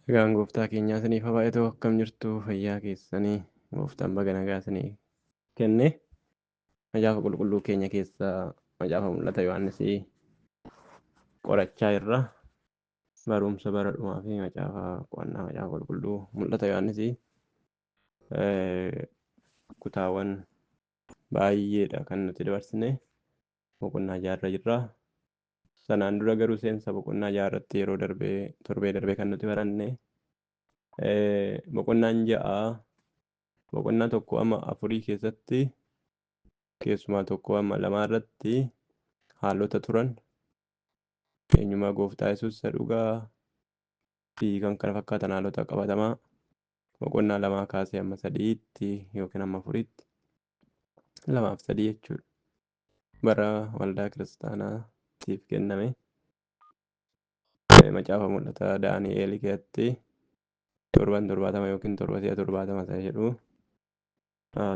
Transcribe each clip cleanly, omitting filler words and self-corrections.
Nagaan gooftaa keenyaa isiniif haa baay'atu. Akkam jirtu? Fayyaa keessanii? Gooftaan baga nagaa isinii kenne. Macaafa qulqulluu keenya keessaa macaafa mul'ata Yohaannisii qorachaa jirra. Barumsa bara dhumaa fi macaafa qo'annaa macaafa qulqulluu mul'ata Yohaannisii kutaawwan baay'eedha kan nuti dabarsine. Boqonnaa jaarra jirra. Sanaan dura garuu seensa boqonnaa 6 irratti yeroo darbe torbee darbe kan nuti baranne boqonnaan 6 boqonnaa tokko amma afurii keessatti keessumaa tokko amma lamaa irratti haalota turan eenyummaa gooftaa Yesuus isa dhugaa fi kan kana fakkaatan haalota qabatamaa boqonnaa lamaa kaasee amma sadiitti yookiin amma afuriitti lamaaf sadii jechuudha. Bara waldaa kiristaanaatiif kenname macaafa mul'ata Daani'eel keessatti torban 70 yookiin torba si'a 70 isa jedhu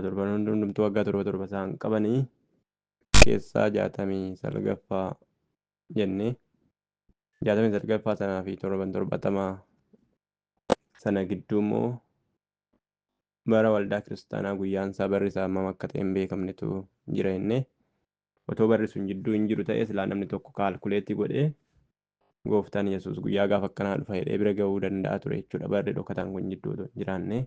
torban hundumtuu waggaa torba torba isaan qabanii keessaa 69ffaa jenne 69ffaa sanaa fi torban 70 sana gidduu immoo bara waldaa kiristaanaa guyyaan isaa barri isaa hammam akka ta'e hin beekamnetu jira jenne. Otoo barri sun jidduu hin jiru ta'ee silaa namni tokko kaalkuleetii godhee gooftaan Yesuus guyyaa gaafa akkanaa dhufa jedhee bira ga'uu danda'a ture jechuudha. Barri dhokataan kun jidduu otoo hin jiraanne.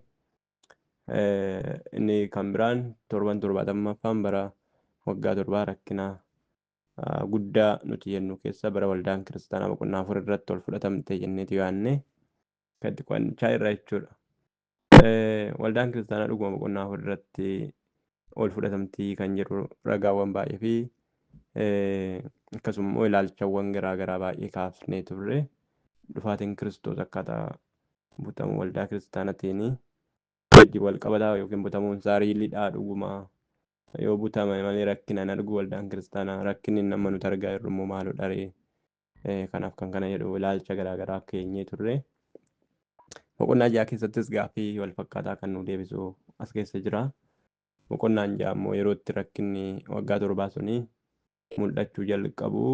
Inni kan biraan torban 70ffaan bara waggaa torbaa rakkina guddaa nuti jennu keessa bara waldaan kiristaanaa boqonnaa 4 irratti ol fudhatamte jenneetu yaanne kan itti qo'achaa irra jechuudha. Waldaan kiristaanaa dhuguma boqonnaa 4 irratti ol fudhatamtii kan jedhu ragaawwan baay'ee fi akkasuma immoo ilaalchawwan garaa garaa baay'ee kaafnee turre. Dhufaatiin Kiristoos akkaataa butamu waldaa kiristaanatiin wajjin wal qabataa yookiin butamuun isaa riilidhaa dhuguma yoo butame malee rakkina hin argu waldaan kiristaanaa, rakkinni inni amma nuti argaa jirru immoo maalodha ree? Kanaaf kan kana jedhu ilaalcha garaa garaa keenyee turre. Boqonnaa 6 keessattis gaaffii wal fakkaataa kan nu deebisu as keessa jira. Boqonnaan 6 immoo yeroo itti rakkinni waggaa torbaa suni mul'achuu jalqabu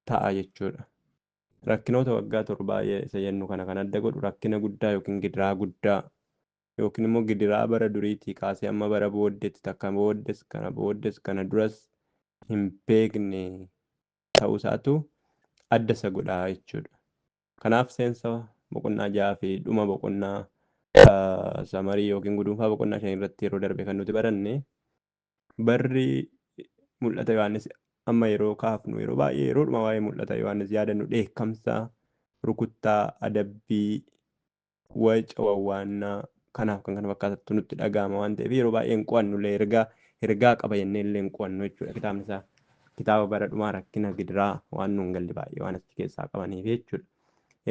ta'a jechuudha. Rakkinoota waggaa torbaa isa jennu kana kan adda godhu rakkina guddaa yookiin gidiraa guddaa yookiin immoo gidiraa bara duriitii kaasee amma bara booddeetti takka booddes kana booddes kana duras hin beekne ta'uu isaatu adda isa godha jechuudha. Kanaaf seensa boqonnaa 6 fi dhuma boqonnaa samarii yookiin guduunfaa boqonnaa 5 irratti yeroo darbe kan nuti baranne barri mul'ata Yohaannis amma yeroo kaafnu yeroo baay'ee yeroodhuma waa'ee mul'ata Yohaannis yaadannu dheekkamsa, rukuttaa, adabbii, waca, wawwaannaa kanaaf kan kana fakkaatantu nutti dhaga'ama waan ta'eef yeroo baay'ee hin qo'annu illee ergaa ergaa qaba jennee illee hin qo'annu jechuudha. Kitaabni isaa kitaaba bara dhumaa rakkina gidiraa waan nuun galle baay'ee waan achi keessaa qabaniif jechuudha.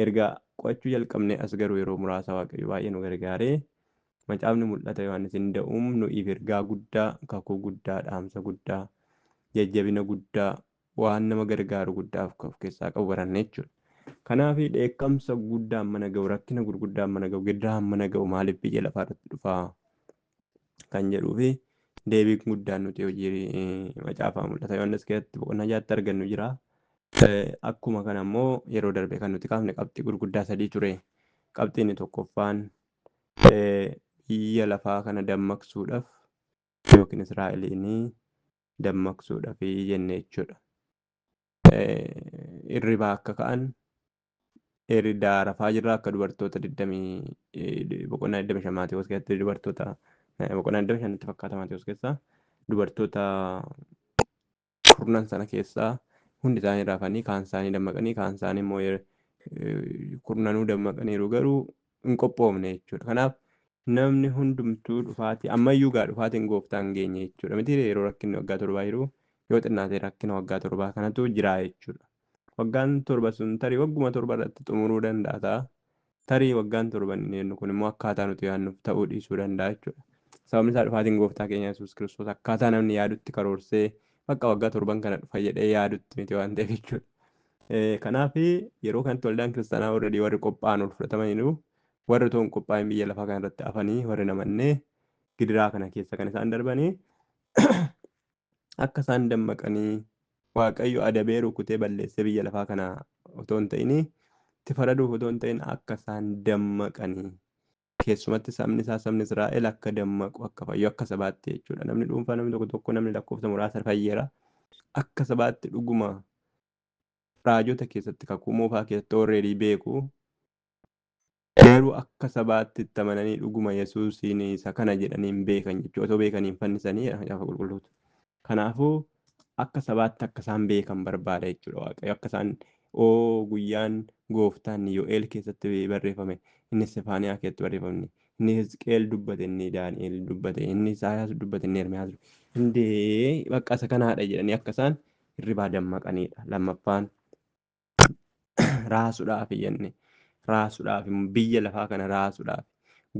Erga qo'achuu jalqabne as garuu yeroo muraasa Waaqayyo baay'ee nu gargaaree macaafni mul'ata Yohaannis hin da'uum nu'iif ergaa guddaa, kakuu guddaa, dhaamsa guddaa, jajjabina guddaa, waan nama gargaaru guddaa of keessaa qabu baranne jechuudha. Kanaaf dheekkamsa guddaan mana ga'u, rakkina gurguddaan mana ga'u, gidiraan mana ga'u maaliif biyya lafaa irratti dhufaa kan jedhuu fi deebiin guddaan nuti hojii macaafaa mul'ata Yohaannis keessatti boqonnaa 6tti argannu jira. Akkuma kana immoo yeroo darbe kan nuti kaafne qabxii gurguddaa sadii ture. Qabxiin inni tokkoffaan biyya lafaa kana dammaqsuudhaaf yookiin Israa'eliin dammaqsuudhaaf jenne jechuudha. Irribaa akka ka'an erga rafaa jirra akka dubartoota 20 boqonnaa 25 Maatewos keessatti dubartoota boqonnaa 25 natti fakkaata Maatewos keessa dubartoota kurnan sana keessaa hundi isaanii rafanii kaan isaanii dammaqanii kaan isaanii immoo kurnanuu dammaqaniiru garuu hin qophoofne jechuudha. Kanaaf namni hundumtuu dhufaatii ammayyuu gaa dhufaatiin gooftaa hin geenye jechuudha. Miti yeroo rakkinni waggaa torbaa jiru yoo xinnaate rakkina waggaa torbaa kanatu jira jechuudha. Waggaan torba sun tarii wagguma torba irratti xumuruu danda'a ta'a. Tarii waggaan torban inni jennu kun immoo akkaataa nuti yaadnuuf ta'uu dhiisuu danda'a jechuudha. Sababni isaa dhufaatiin gooftaa keenya Yesuus Kiristoos akkaataa namni yaadutti karoorsee bakka waggaa torban kana dhufa jedhee yaadutti miti waan ta'eef jechuudha. Kanaaf yeroo kanatti waldaan kiristaanaa already warri qophaa'an ol fudhatamaniiru. Warri otoo hin qophaa'in biyya lafaa kana irratti hafanii warri namannee gidiraa kana keessa kan isaan darbanii akka isaan dammaqanii Waaqayyo adabee rukutee balleessee biyya lafaa kana otoo hin ta'in Itti faraduuf otoo hin ta'in akka isaan dammaqanii keessumatti sabni isaa sabni Israa'el akka dammaqu akka fayyu akka sabaatti jechuudha. Namni dhuunfaa namni tokko tokko namni lakkoofsa muraasa fayyeera. Akka sabaatti dhuguma raajota keessatti kakuu moofaa keessatti already beeku. Garuu akka sabaatti itti amananii dhuguma Yesuusiin isa kana jedhanii hin beekan jechuudha. Otoo beekanii hin fannisanii Macaafa Qulqulluutu. Kanaafuu akka sabaatti akka isaan beekan barbaada jechuudha Waaqayyo. Akka isaan oo guyyaan gooftaan Yo'eel keessatti barreeffame, inni Sefaaniyaa keessatti barreeffame, inni Hisqeel dubbate, inni Daani'el dubbate, inni Isaayaas dubbate, inni Ermiyaas dubbate. Hundee bakka isa kanaadha jedhanii akka isaan hirribaa dammaqanidha. Lammaffaan raasuudhaaf jenne raasuudhaaf biyya lafaa kana raasuudhaaf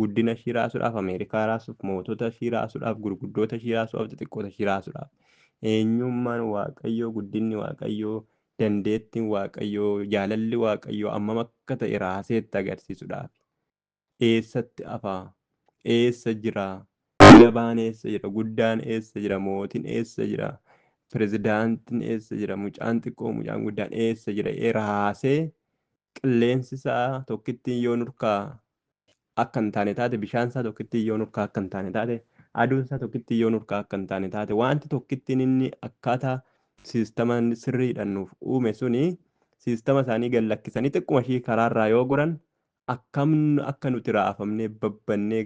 guddina ishii raasuudhaaf Ameerikaa raasuuf mootota ishii raasuudhaaf gurguddoota ishii raasuudhaaf xixiqqoota ishii raasuudhaaf eenyummaan Waaqayyoo guddinni Waaqayyoo dandeettiin Waaqayyoo jaalalli Waaqayyoo ammam akka ta'e raaseetti agarsiisuudhaaf eessatti afaa eessa jira jabaan eessa jira guddaan eessa jira mootiin eessa jira pirezidaantiin eessa jira mucaan xiqqoo mucaan guddaan eessa jira raasee qilleensi isaa tokkittiin yoo nurkaa akka hin taane taate bishaan isaa tokkittiin yoo nurkaa akka hin taane taate aduun isaa tokkittiin yoo nurkaa akka hin taane taate wanti tokkittiin inni akkaataa siistama sirriidhaan nuuf uume suni siistama isaanii gad lakkisanii xiqquma ishii karaarraa yoo goran akkam akka nuti raafamnee babbannee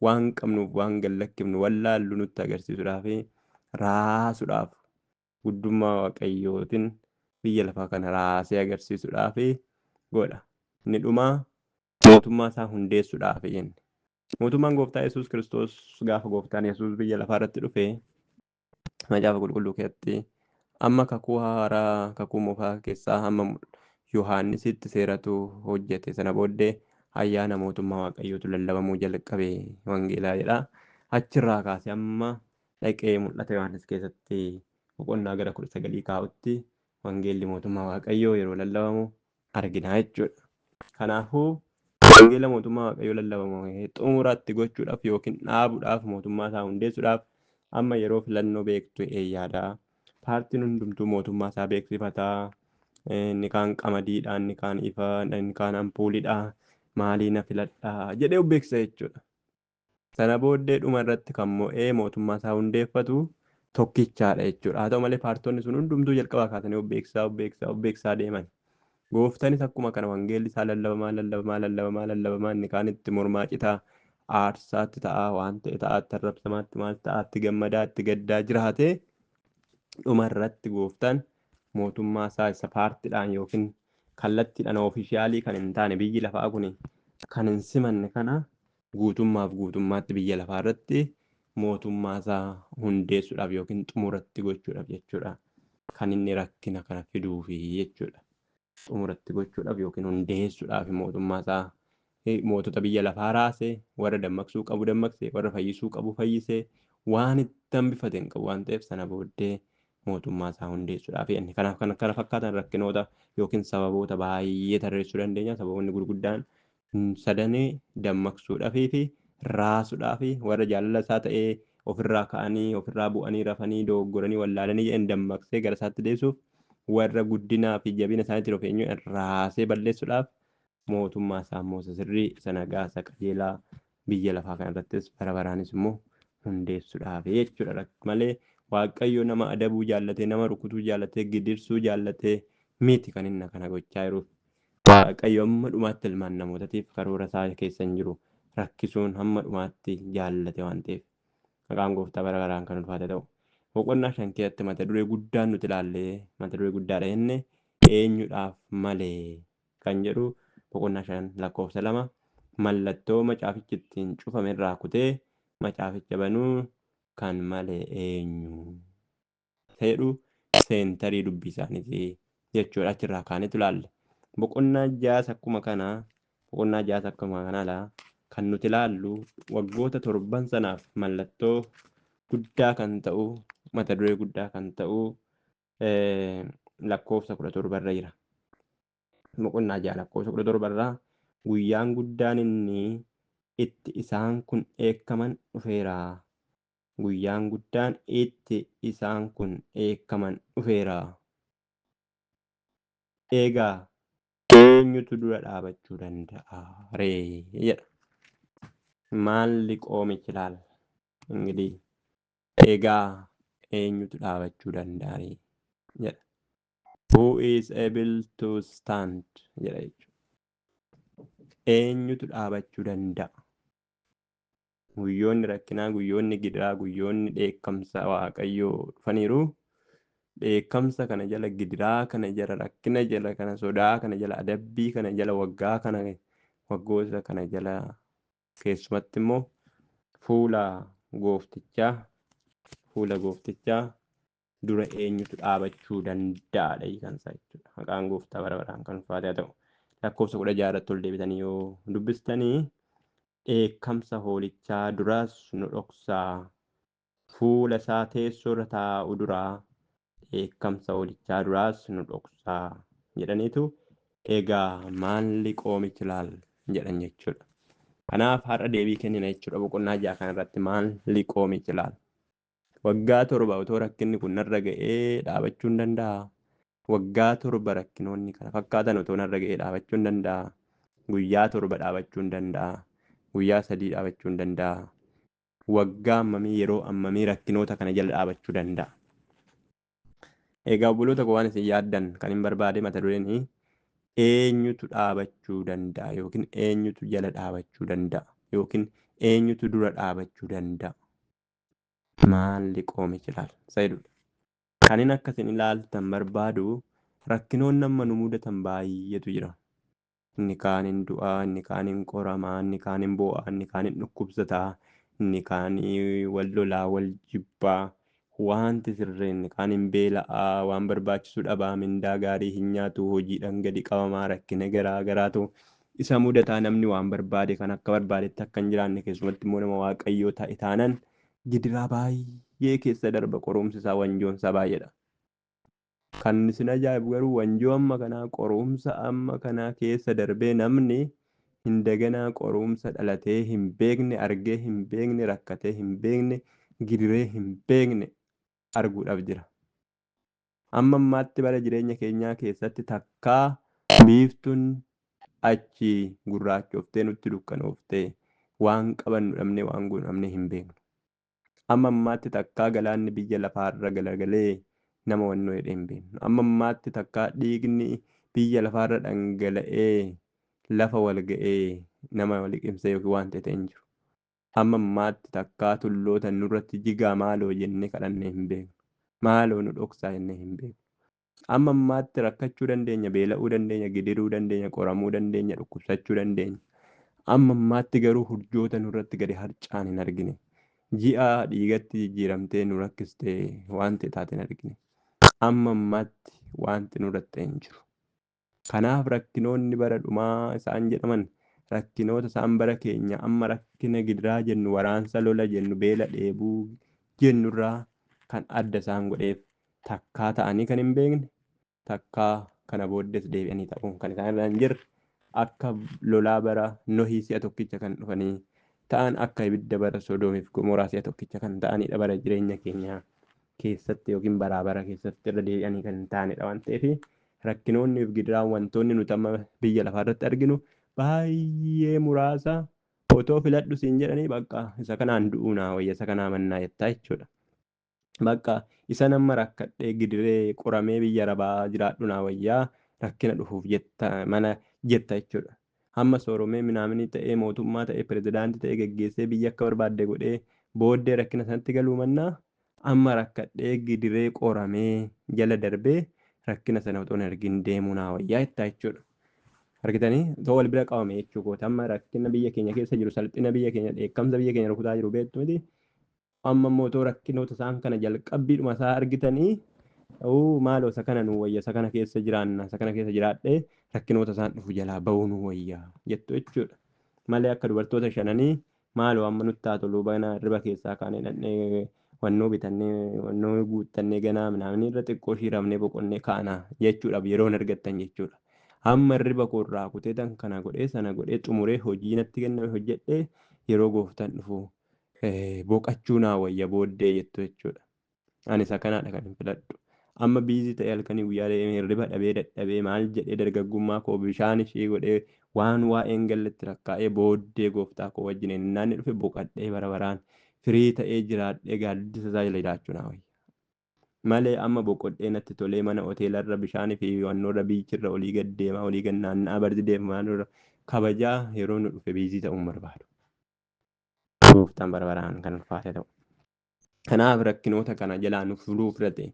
waan qabnuuf waan gad lakkifnu wallaallu nutti agarsiisuudhaaf raasuudhaaf guddummaa Waaqayyootiin biyya lafaa kana raasee agarsiisuudhaaf godha. Inni dhumaa mootummaa isaa hundeessuudhaaf jenne. Mootummaan gooftaa Yesuus Kiristoos gaafa gooftaan Yesuus biyya lafaa irratti dhufe Macaafa Qulqulluu keessatti amma kakuu haaraa kakuu moofaa keessaa hamma Yohaannisitti seeratu hojjete. Sana booddee ayyaana mootummaa Waaqayyootu lallabamuu jalqabe wangeelaa jedha. Achirraa kaasee amma dhaqee mul'ata Yohaannis keessatti boqonnaa gara 19 kaa'utti wangeelli mootummaa Waaqayyoo yeroo lallabamu argina jechuudha. Kanaafuu wangeela mootummaa Waaqayyoo lallabamu xumuratti gochuudhaaf yookiin dhaabuudhaaf mootummaa isaa hundeessuudhaaf amma yeroo filannoo beektu eeyyaadha. Paartiin hundumtuu mootummaa isaa beeksifataa. Inni kaan qamadiidha, inni kaan ifa, inni kaan ampuulidha, maalii na filadhaa jedhee of beeksisa jechuudha. Sana booddee dhuma irratti kan mo'ee mootummaa isaa hundeeffatu tokkichaadha jechuudha. Haa ta'u malee paartonni sun hundumtuu jalqabaa kaasanii of beeksisaa, of beeksisaa, of beeksisaa deeman. Gooftanis akkuma kana wangeelli isaa lallabamaa, lallabamaa, lallabamaa, lallabamaa inni kaan itti mormaa citaa aarsaatti ta'aa waan ta'e ta'aatti arrabsamaatti maal ta'aatti gammadaatti gaddaa jiraatee dhuma irratti gooftaan mootummaa isaa isa paartiidhaan yookiin kallattiidhaan oofishaalii kan hin taane biyyi lafaa kun kan hin simanne kana guutummaaf guutummaatti biyya lafaa irratti mootummaa isaa hundeessuudhaaf yookiin xumuratti gochuudhaaf jechuudha. Kan inni rakkina kana fiduufi jechuudha. Xumuratti gochuudhaaf yookiin hundeessuudhaaf mootummaa isaa mootota biyya lafaa raase warra dammaqsuu qabu dammaqse warra fayyisuu qabu fayyise waan itti hambifate hin qabu waan ta'eef sana booddee mootummaa isaa hundeessuudhaaf inni kanaaf kan kana fakkaatan rakkinoota yookiin sababoota baay'ee tarreessuu dandeenya. Sababoonni gurguddaan sadanii dammaqsuudhaafii fi raasuudhaaf warra jaalala isaa ta'ee ofirraa ka'anii ofirraa bu'anii rafanii dogoggoranii wallaalanii jedhan dammaqsee gara isaatti deebisuuf warra guddinaa fi jabina isaaniitiin of eenyu raasee balleessuudhaaf mootummaa isaa immoo isa sirrii isa nagaa isa qajeelaa biyya lafaa kanarrattis bara baraanis immoo hundeessuudhaaf jechuudha. Malee Waaqayyo nama adabuu jaallatee nama rukutuu jaallatee gidirsuu jaallatee miti kan inni kana gochaa jiruuf. Waaqayyo hamma dhumaatti ilmaan namootatiif karoora isaa keessa hin jiru rakkisuun hamma dhumaatti jaallate waan ta'eef. Maqaan gooftaa bara baraan kan ulfaate ta'u. Boqonnaa 5 keessatti mata duree guddaan nuti ilaalle mata duree guddaadha jenne eenyudhaaf malee kan jedhu boqonnaa 5 lakkoofsa 2 mallattoo macaafichi ittiin cufame irraa kutee macaaficha banuu kan male eenyu jedhu seentarii dubbii isaaniiti jechuudha. Achirraa kaanetu ilaalle. Boqonnaa 6 akkuma kana boqonnaa 6 akkuma kana laa kan nuti ilaallu waggoota torban sanaaf mallattoo guddaa kan ta'u mata duree guddaa kan ta'u lakkoofsa 17 irra jira. Boqonnaa 6 lakkoofsa 17 irraa guyyaan guddaan inni itti isaan kun dheekkaman dhufeera. Guyyaan guddaan itti isaan kun dheekkaman dhufeera. Eegaa Eenyutu dura dhaabachuu danda'a ree jedha. ማን ሊቆም ይችላል? እንግዲህ egaa eenyutu dhaabachuu danda'a ree jedha. Who is able to stand jedha jechuudha. Eenyutu dhaabachuu danda'a? Guyyoonni rakkinaa, guyyoonni gidiraa, guyyoonni dheekkamsa Waaqayyoo dhufaniiru. Dheekkamsa kana jala, gidiraa kana jala, rakkina jala, kana sodaa kana jala, adabbii kana jala, waggaa kana waggoota kana jala keessumatti immoo fuula gooftichaa fuula gooftichaa dura eenyutu dhaabachuu danda'aadha hiikan isaa jechuudha. Maqaan gooftaa bara baraan kan ulfaate haa ta'u. Lakkoofsa 16 irratti ol deebitanii yoo dubbistanii dheekkamsa hoolichaa duraas nu dhoksaa, fuula isaa teessoo irra taa'u duraa dheekkamsa hoolichaa duraas nu dhoksaa jedhaniitu egaa maal liqoom ይችላል jedhan jechuudha. Kanaaf har'a deebii kennina jechuudha boqonnaa 6 kanarratti maal liqoom ይችላል. Waggaa 7 otoo rakkinni kun narra ga'ee dhaabachuu hin danda'aa? Waggaa 7 rakkinoonni kana fakkaatan otoo narra ga'ee dhaabachuu hin danda'aa? Guyyaa 7 dhaabachuu hin danda'aa? Guyyaa 3 dhaabachuu hin danda'aa? Waggaa ammamii yeroo ammamii rakkinoota kana jala dhaabachuu danda'a? Egaa obboloota koo waan isin yaaddan kan hin barbaade mata dureen eenyutu dhaabachuu danda'a yookiin eenyutu jala dhaabachuu danda'a yookiin eenyutu dura dhaabachuu danda'a? Maal liqoom ይችላል? Isa jedhudha. Kan inni akkasin ilaaltan barbaadu rakkinoonni amma nu mudatan baay'eetu jira. Inni kaan hin du'aa, inni kaan hin qoramaa, inni kaan hin boo'aa, inni kaan hin dhukkubsataa, inni kaan wal lolaa, wal jibbaa, wanti sirrii inni kaan hin beela'aa, waan barbaachisu dhabaa, mindaa gaarii hin nyaatu, hojiidhaan gadi qabamaa, rakkina garaa garaatu isa mudataa. Namni waan barbaade kan akka barbaadetti akka hin jiraanne keessumatti immoo nama Waaqayyoo ta'e taanan gidiraa baay'ee keessa darba, qorumsi isaa wanjoon isaa baay'eedha. Kan isin ajaa'ibu garuu wanjoo amma kanaa qorumsa amma kanaa keessa darbee namni hindaganaa qorumsa dhalatee hin beekne, argee hin beekne, rakkatee hin beekne, gidiree hin beekne arguudhaaf jira. Amma ammaatti bara jireenya keenyaa keessatti takkaa biiftuun achi gurraachooftee nutti dukkanooftee waan qabannu dhabnee waan goonu dhabnee hin beeknu. Amma ammaatti takkaa galaanni biyya lafaarra galagalee nama wannoo jedhee hin beeknu. Amma ammaatti takkaa dhiigni biyya lafaarra dhangala'ee lafa wal ga'ee nama liqimsee yookiin waan ta'e hin jiru. Amma ammaatti takkaa tulloota nurratti jigaa maaloo jennee kadhannee hin beeknu. Maaloo nu dhoksaa jennee hin beeknu. Amma ammaatti rakkachuu dandeenya, beela'uu dandeenya, gidiruu dandeenya, qoramuu dandeenya, dhukkubsachuu dandeenya. Amma ammaatti garuu hurjoota nurratti gadi harca'an hin argine. Ji'a dhiigatti jijjiiramtee nu rakkistee waan ta'e taate hin argine. Amma ammaatti wanti nurratti ta'e hin jiru. Kanaaf rakkinoonni bara dhumaa isaan jedhaman rakkinoota isaan bara keenya amma rakkina gidiraa jennu, waraansa lola jennu, beela dheebuu jennurraa kan adda isaan godheef takkaa ta'anii kan hin beekne, takkaa kana booddees deebi'anii ta'uun kan isaan irra hin jirre, akka lolaa bara Nohii si'a tokkicha kan dhufanii ta'an, akka ibidda bara Sodoomiif Gomoraa si'a tokkicha kan ta'anidha bara jireenya keenyaa keessatti yookiin baraa bara keessatti irra deebi'anii kan hin taanedha waan ta'eef rakkinoonni fi gidiraan wantoonni nuti amma biyya lafaarratti arginu baay'ee muraasa. Otoo filadhu siin jedhanii bakka isa kanaan du'uu naa wayya, isa kanaa mannaa jettaa jechuudha. Bakka isa nama rakkadhee gidiree qoramee biyya arabaa jiraadhu naa wayyaa rakkina dhufuuf jetta mana jetta jechuudha. Hamma sooromee minaaminii ta'ee mootummaa ta'ee pirezidaantii ta'ee geggeessee biyya akka barbaadde godhee booddee rakkina sanatti galuu mannaa amma rakkadhee gidiree qoramee jala darbee rakkina sana otoo hin argin deemuu naa wayyaa jettaa jechuudha. Argitanii otoo wal bira qabame jechuu kooti. Amma rakkina biyya keenya keessa jiru, salphina biyya keenya, dheekkamsa biyya keenya rukutaa jiru beektu miti. Amma immoo otoo rakkinoota isaan kana jalqabbiidhuma isaa argitanii maaloo isa kana nu wayya, isa kana keessa jiraanna, isa kana keessa jiraadhee rakkinoota isaan dhufu jalaa bahuu nu wayya jettu jechuudha. Malee akka dubartoota shananii maaloo amma nutti haa tolu bana hirriba keessaa kaanee dhaqnee wannoo bitannee wannoo guuttannee ganaa minaaminii irra xiqqoo shiiramnee boqonnee kaana jechuudhaaf yeroo hin argattan jechuudha. Hamma hirriba koorraa kutee tan kana godhee sana godhee xumuree hojii natti kenname hojjedhee yeroo gooftaan dhufu boqachuu naa wayya booddee jettu jechuudha. Ani isa kanaadha kan hin filadhu. Amma busy ta'e halkanii guyyaa deemee hirriba dhabee dadhabee maal jedhee dargaggummaa koo bishaan ishee godhee waan waa'een galletti rakkaa'ee booddee gooftaa koo wajjin innaan dhufe boqadhee bara baraan firii ta'ee jiraadhee gaaddisa isaa jala jiraachuu naa wayya. Malee amma boqodhee natti tolee mana hoteelarra bishaanii fi wannoorra beachirra olii gad deemaa olii gad naanna'aa barzi deemaa kabajaa yeroo nu dhufe busy ta'uun barbaadu. Gooftaan bara baraan kan ulfaate ta'u. Kanaaf rakkinoota kana jalaa nu furuu fudhate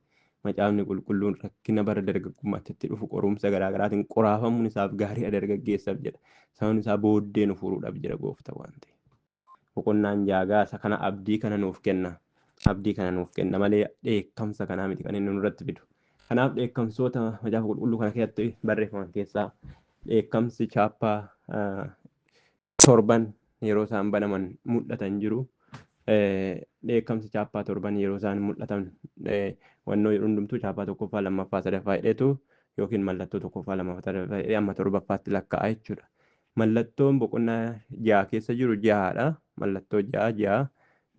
macaafni qulqulluun rakkina bara dargaggummaatti itti dhufu qorumsa garaa garaatiin qoraafamuun isaaf gaariidha dargaggeessaaf jedha. Sababni isaa booddee nu furuudhaaf jira gooftaa waan ta'eef. Boqonnaan jaagaa isa kana abdii kana nuuf kenna. Abdii kana nuuf kenna malee dheekkamsa kanaa miti kan inni nurratti fidu. Kanaaf dheekkamsoota macaafa qulqulluu kana keessatti barreeffaman keessaa dheekkamsi chaappaa torban yeroo isaan banaman mul'atan jiru. Dheekkamsi chaappaa torban yeroo isaan mul'atan wannoo yeroo hundumtuu chaappaa tokkoffaa lammaffaa sadaffaa jedheetu yookiin mallattoo tokkoffaa lammaffaa sadaffaa jedhee amma torbaffaatti lakkaa'a jechuudha. Mallattoon boqonnaa ja'a keessa jiru ja'aadha. Mallattoo ja'a ja'a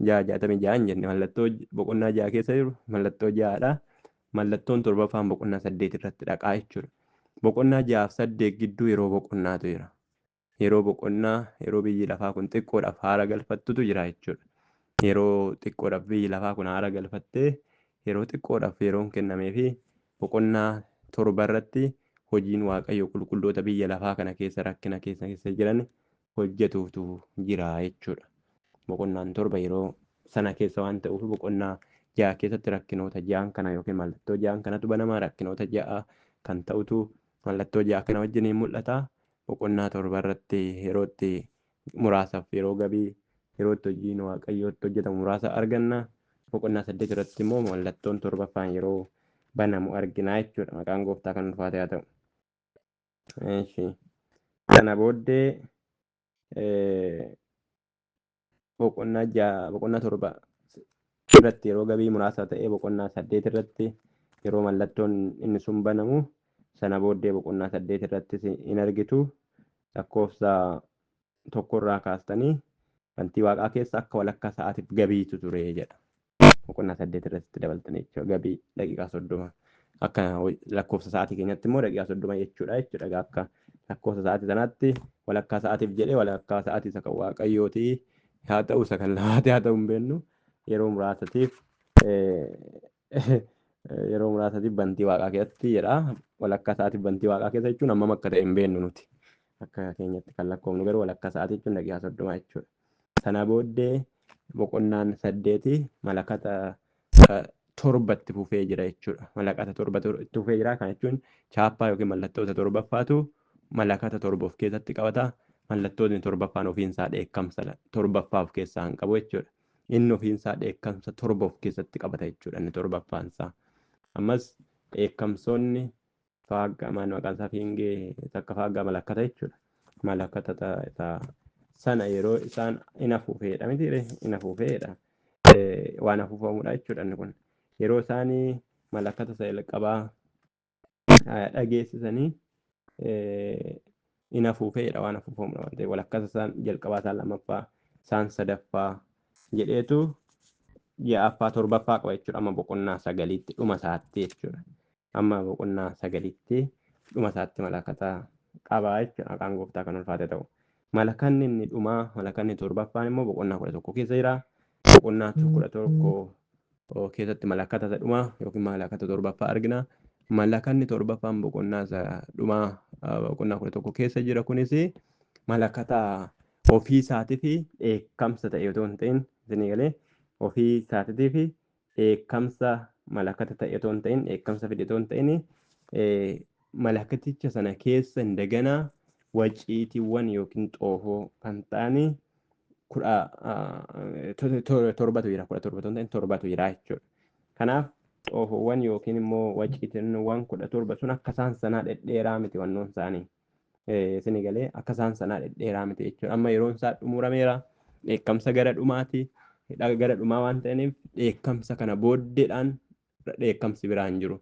ja'a jaatamii ja'a hin jenne mallattoo boqonnaa ja'a keessa jiru mallattoo ja'aadha. Mallattoon torbaffaan boqonnaa 8 irratti dhaqaa jechuudha. Boqonnaa 6 fi 8 gidduu yeroo boqonnaatu jira. Yeroo boqonnaa yeroo biyyi lafaa kun xiqqoodhaaf haara galfattutu jira jechuudha. Yeroo xiqqoodhaaf biyyi lafaa kun haara galfattee yeroo xiqqoodhaaf yeroon kennamee fi boqonnaa 7 irratti hojiin Waaqayyo qulqulloota biyya lafaa kana keessa rakkina keessa keessa jiran hojjetuutu jira jechuudha. Boqonnaan 7 yeroo sana keessa waan ta'uuf boqonnaa 6 keessatti rakkinoota 6 kana yookiin mallattoo 6 kanatu banamaa rakkinoota 6 kan ta'utu mallattoo 6 kana wajjiniin mul'ata. Boqonnaa 7 irratti yerootti muraasaaf yeroo gabii yerootti hojiin Waaqayyootti hojjetamu muraasa arganna. Boqonnaa 8 irratti immoo mallattoon torbaffaan yeroo banamu argina jechuudha. Maqaan gooftaa kan ulfaate haa ta'u. Kana booddee boqonnaa 6 boqonnaa 7 irratti yeroo gabii muraasa ta'e boqonnaa 8 irratti yeroo mallattoon inni sun banamu sana booddee boqonnaa 8 irrattis in argitu lakkoofsa tokkorraa kaastanii bantii waaqaa keessa akka walakkaa sa'aatiif gabiitu ture jedha. Boqonnaa 8 irratti dabaltanii jechuudha. Gabii daqiiqaa 30 akka lakkoofsa sa'aatii keenyatti immoo daqiiqaa 30 jechuudha jechuudha. Akka lakkoofsa sa'aatii sanaatti walakkaa sa'aatiif jedhee walakkaa sa'aatii isa kan waaqayyooti haa ta'u isa kan lafaati haa ta'u hin beeknu yeroo muraasatiif yeroo muraasatiif bantii waaqaa keessatti jedha. Walakkaa sa'aatiif bantii waaqaa keessa jechuun hammam akka ta'e hin beeknu nuti. Akka keenyatti kan lakkoofnu garuu walakkaa sa'aatii jechuun daqiiqaa 30 jechuudha. Sana booddee boqonnaan 8 malakata torbatti fufee jira jechuudha. Malakata torba itti fufee jira. Kana jechuun chaappaa yookiin mallattoota torbaffaatu malakata torba of keessatti qabata. Mallattoonni torbaffaan ofiinsaa dheekkamsa torbaffaa of keessaa hin qabu jechuudha. Inni ofiinsaa dheekkamsa torba of keessatti qabata jechuudha. Inni torbaffaan isaa. Ammas dheekkamsoonni faaggaa maal maqaan isaa fiingee takka faaggaa malakkata jechuudha. Malakata isaa sana yeroo isaan in afuufeedha miti in afuufeedha. Waan afuufamudha jechuudha inni kun. Yeroo isaan malakata isa jalqabaa dhageessisanii in afuufeedha waan afuufamudha waan ta'eef walakkata isaan jalqabaa isaan lammaffaa isaan sadaffaa jedheetu ja'affaa torbaffaa qaba jechuudha. Amma boqonnaa 9tti dhuma isaatti jechuudha. Amma boqonnaa 9tti dhuma isaatti malakata qaba jechuudha. Maqaan gooftaa kan ulfaate ta'u. Malakanni inni dhumaa malakanni torbaffaan immoo boqonnaa 11 keessa jira. Boqonnaa 11 keessatti malakata isa dhumaa yookiin malakata torbaffaa argina. Malakanni torbaffaan boqonnaa isa dhumaa boqonnaa 11 keessa jira kunis malakata ofii isaatiif dheekkamsa ta'e otoo hin ta'in isinii galee ofii isaatiif dheekkamsa malakata ta'e otoo hin ta'in dheekkamsa fide otoo hin ta'in malakaticha sana keessa indaganaa waciitiiwwan yookiin xoofoo kan ta'an 17tu jira 17 otoo hin ta'in 7tu jira jechuudha. Kanaaf xoofoowwan yookiin immoo waciitiiwwan 17 sun akka isaan sanaa dhedheeraa miti wannoon isaanii. Isinii galee akka isaan sanaa dhedheeraa miti jechuudha. Amma yeroon isaa xumurameera. Dheekkamsa gara dhumaati. Gara dhumaa waan ta'aniif dheekkamsa kana booddeedhaan dheekkamsi biraa hin jiru.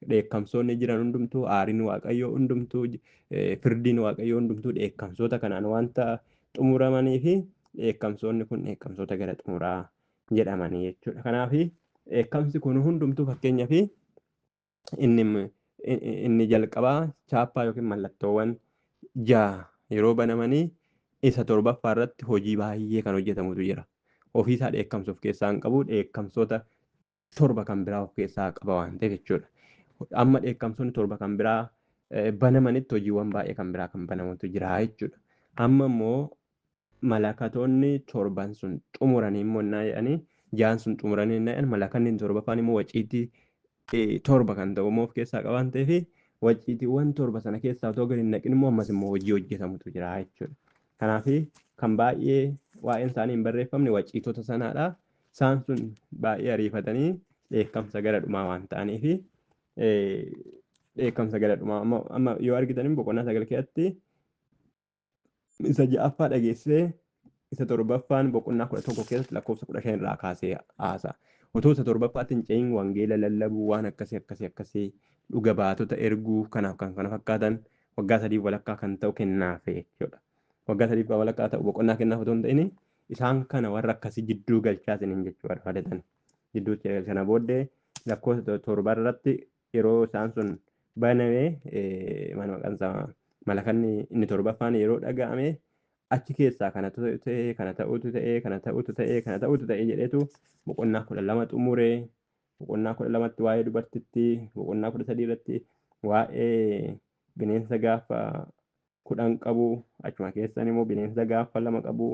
Dheekkamsoonni jiran hundumtuu aariin waaqayyoo hundumtuu firdiin waaqayyoo hundumtuu dheekkamsoota kanaan wanta xumuramanii fi dheekkamsoonni kun dheekkamsoota gara xumuraa jedhamanii jechuudha. Kanaaf dheekkamsi kun hundumtuu fakkeenyaaf Inni jalqabaa chaappaa yookiin mallattoowwan 6 yeroo banamanii isa torbaffaa irratti hojii baay'ee kan hojjetamutu jira. Ofiisaa dheekkamsa of keessaa hin qabu, dheekkamsoota 7 kan biraa of keessaa qaba waan ta'eef jechuudha. Amma dheekkamsoonni 7 kan biraa banamanitti hojiiwwan baay'ee kan biraa kan banamutu jira jechuudha. Amma immoo malakatoonni 7 sun xumuranii immoo innaa jedhanii 6 sun xumuranii innaa jedhan malakanni torbaffaan immoo waciitii 7 kan ta'u immoo of keessaa qaba waan ta'eef waciitiiwwan 7 sana keessaa otoo gadi hin naqin immoo ammas immoo hojii hojjetamutu jira jechuudha. Kanaaf kan baay'ee waa'een isaanii hin barreeffamne waciitota sanaadha. Isaan sun baay'ee ariifatanii dheekkamsa gara dhumaa waan ta'aniif dheekkamsa gara dhumaa amma yoo argitan boqonnaa 9 keessatti isa 6ffaa dhageessee isa 7ffaan boqonnaa 11 keessatti lakkoofsa 15 irraa kaasee haasa'a. Otoo isa 7ffaatti hin ce'in wangeela lallabuu waan akkasii akkasii akkasii dhuga baatota erguu kanaaf kan kana fakkaatan waggaa 3.5 kan ta'u kennaaf jechuudha. Waggaa 3.5 ta'u boqonnaa kennaaf otoo hin ta'in isaan kana warra akkasii jidduu galchaa isiniin jechuu barbaadatan. Jidduutti sana booddee lakkoofsa 7 irratti yeroo isaan sun baname mana maqaan isaa malakanni inni 7ffaan yeroo dhaga'ame achi keessaa kana ta'e kana ta'utu ta'e kana ta'utu ta'e kana ta'utu ta'e jedheetu boqonnaa 12 xumuree boqonnaa 12tti waa'ee dubartittii boqonnaa 13 irratti waa'ee bineensa gaafa 10 qabu achuma keessan immoo bineensa gaafa 2 qabu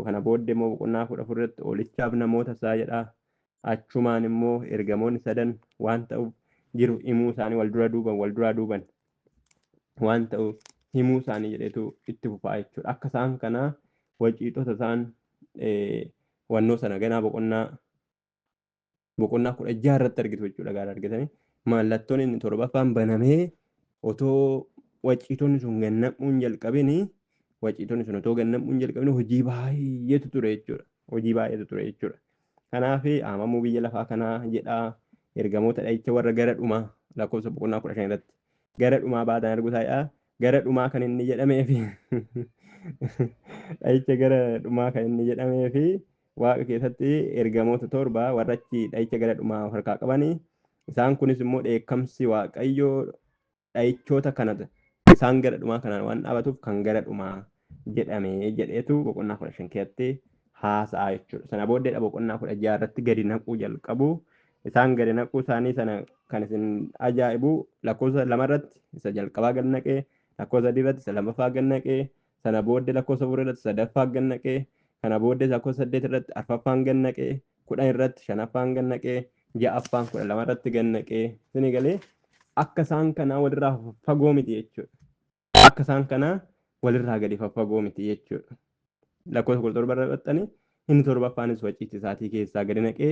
kana booddee immoo boqonnaa 14 irratti oolichaaf namoota isaa jedha. Achumaan immoo ergamoonni 3 waan ta'uuf jiru himuu isaanii wal dura duuban waan ta'uuf himuu isaanii jedheetu itti fufaa jechuudha. Akka isaan kanaa waciitota isaan wannoo sana ganaa boqonnaa 16 irratti argitu jechuudha. Gaara argitanii mallattoon inni 7ffaan banamee otoo waciitonni sun gannamuun jalqabini waciitonni sun otoo gannamuun jalqabini hojii baay'eetu ture jechuudha. Hojii baay'eetu ture jechuudha. Kanaaf haamamuu biyya lafaa kanaa jedhaa ergamoota dhahicha warra gara dhumaa lakkoofsa boqonnaa 15 irratti gara dhumaa baatan arguu isaadha. Gara dhumaa kan inni jedhamee fi dhahicha gara dhumaa kan inni jedhamee fi waaqa keessatti ergamoota 7 warra achi dhahicha gara dhumaa of harkaa qabanii isaan kunis immoo dheekkamsi waaqayyoo dhahichoota kana isaan gara dhumaa kanaan waan dhaabatuuf kan gara dhumaa jedhamee jedheetu boqonnaa 15 keessatti haasa'a jechuudha. Sana booddeedha boqonnaa 16 irratti gadi naquu jalqabu. Isaan gadi naquu isaanii sana kan isin ajaa'ibu lakkoofsa 2 irratti isa jalqabaa gad naqee, lakkoofsa 3 irratti isa lammaffaa gad naqee, sana booddee lakkoofsa 4 irratti sadaffaa gad naqee, kana booddee lakkoofsa 8 irratti arfaffaan gad naqee, 10 irratti shanaffaan gad naqee, ja'affaan 12 irratti gad naqee. Isin galee akka isaan kanaa walirraa fagoo miti jechuudha. Akka isaan kanaa walirraa gadi faffagoo miti jechuudha. Lakkoofsa 17 irra baxxanii inni torbaffaanis waciitti isaatii keessaa gadi naqee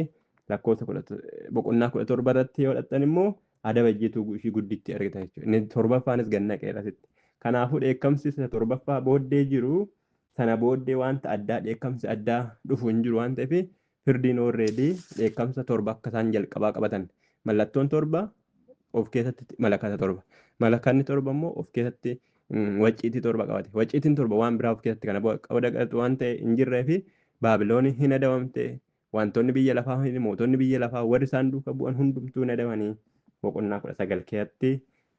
lakkoofsa boqonnaa 17 irratti yoo dhaqxan immoo adaba ejjituu ishii gudditti argita jechuudha. Inni torbaffaanis gad naqeera asitti. Kanaafuu dheekkamsi isa torbaffaa booddee jiru sana booddee wanta addaa dheekkamsi addaa dhufu hin jiru waan ta'eef firdiin already dheekkamsa 7 akka isaan jalqabaa qabatan. Mallattoon 7 of keessatti malakata 7. Malakanni 7 immoo of keessatti waciitii 7 qabate. Waciitiin 7 waan biraa of keessatti kana qabatu waan ta'e hin jirree fi Baabilooni hin adabamte. Wantoonni biyya lafaa mootonni biyya lafaa warri isaan duuka bu'an hundumtuu hin adabanii. Boqonnaa 19 keessatti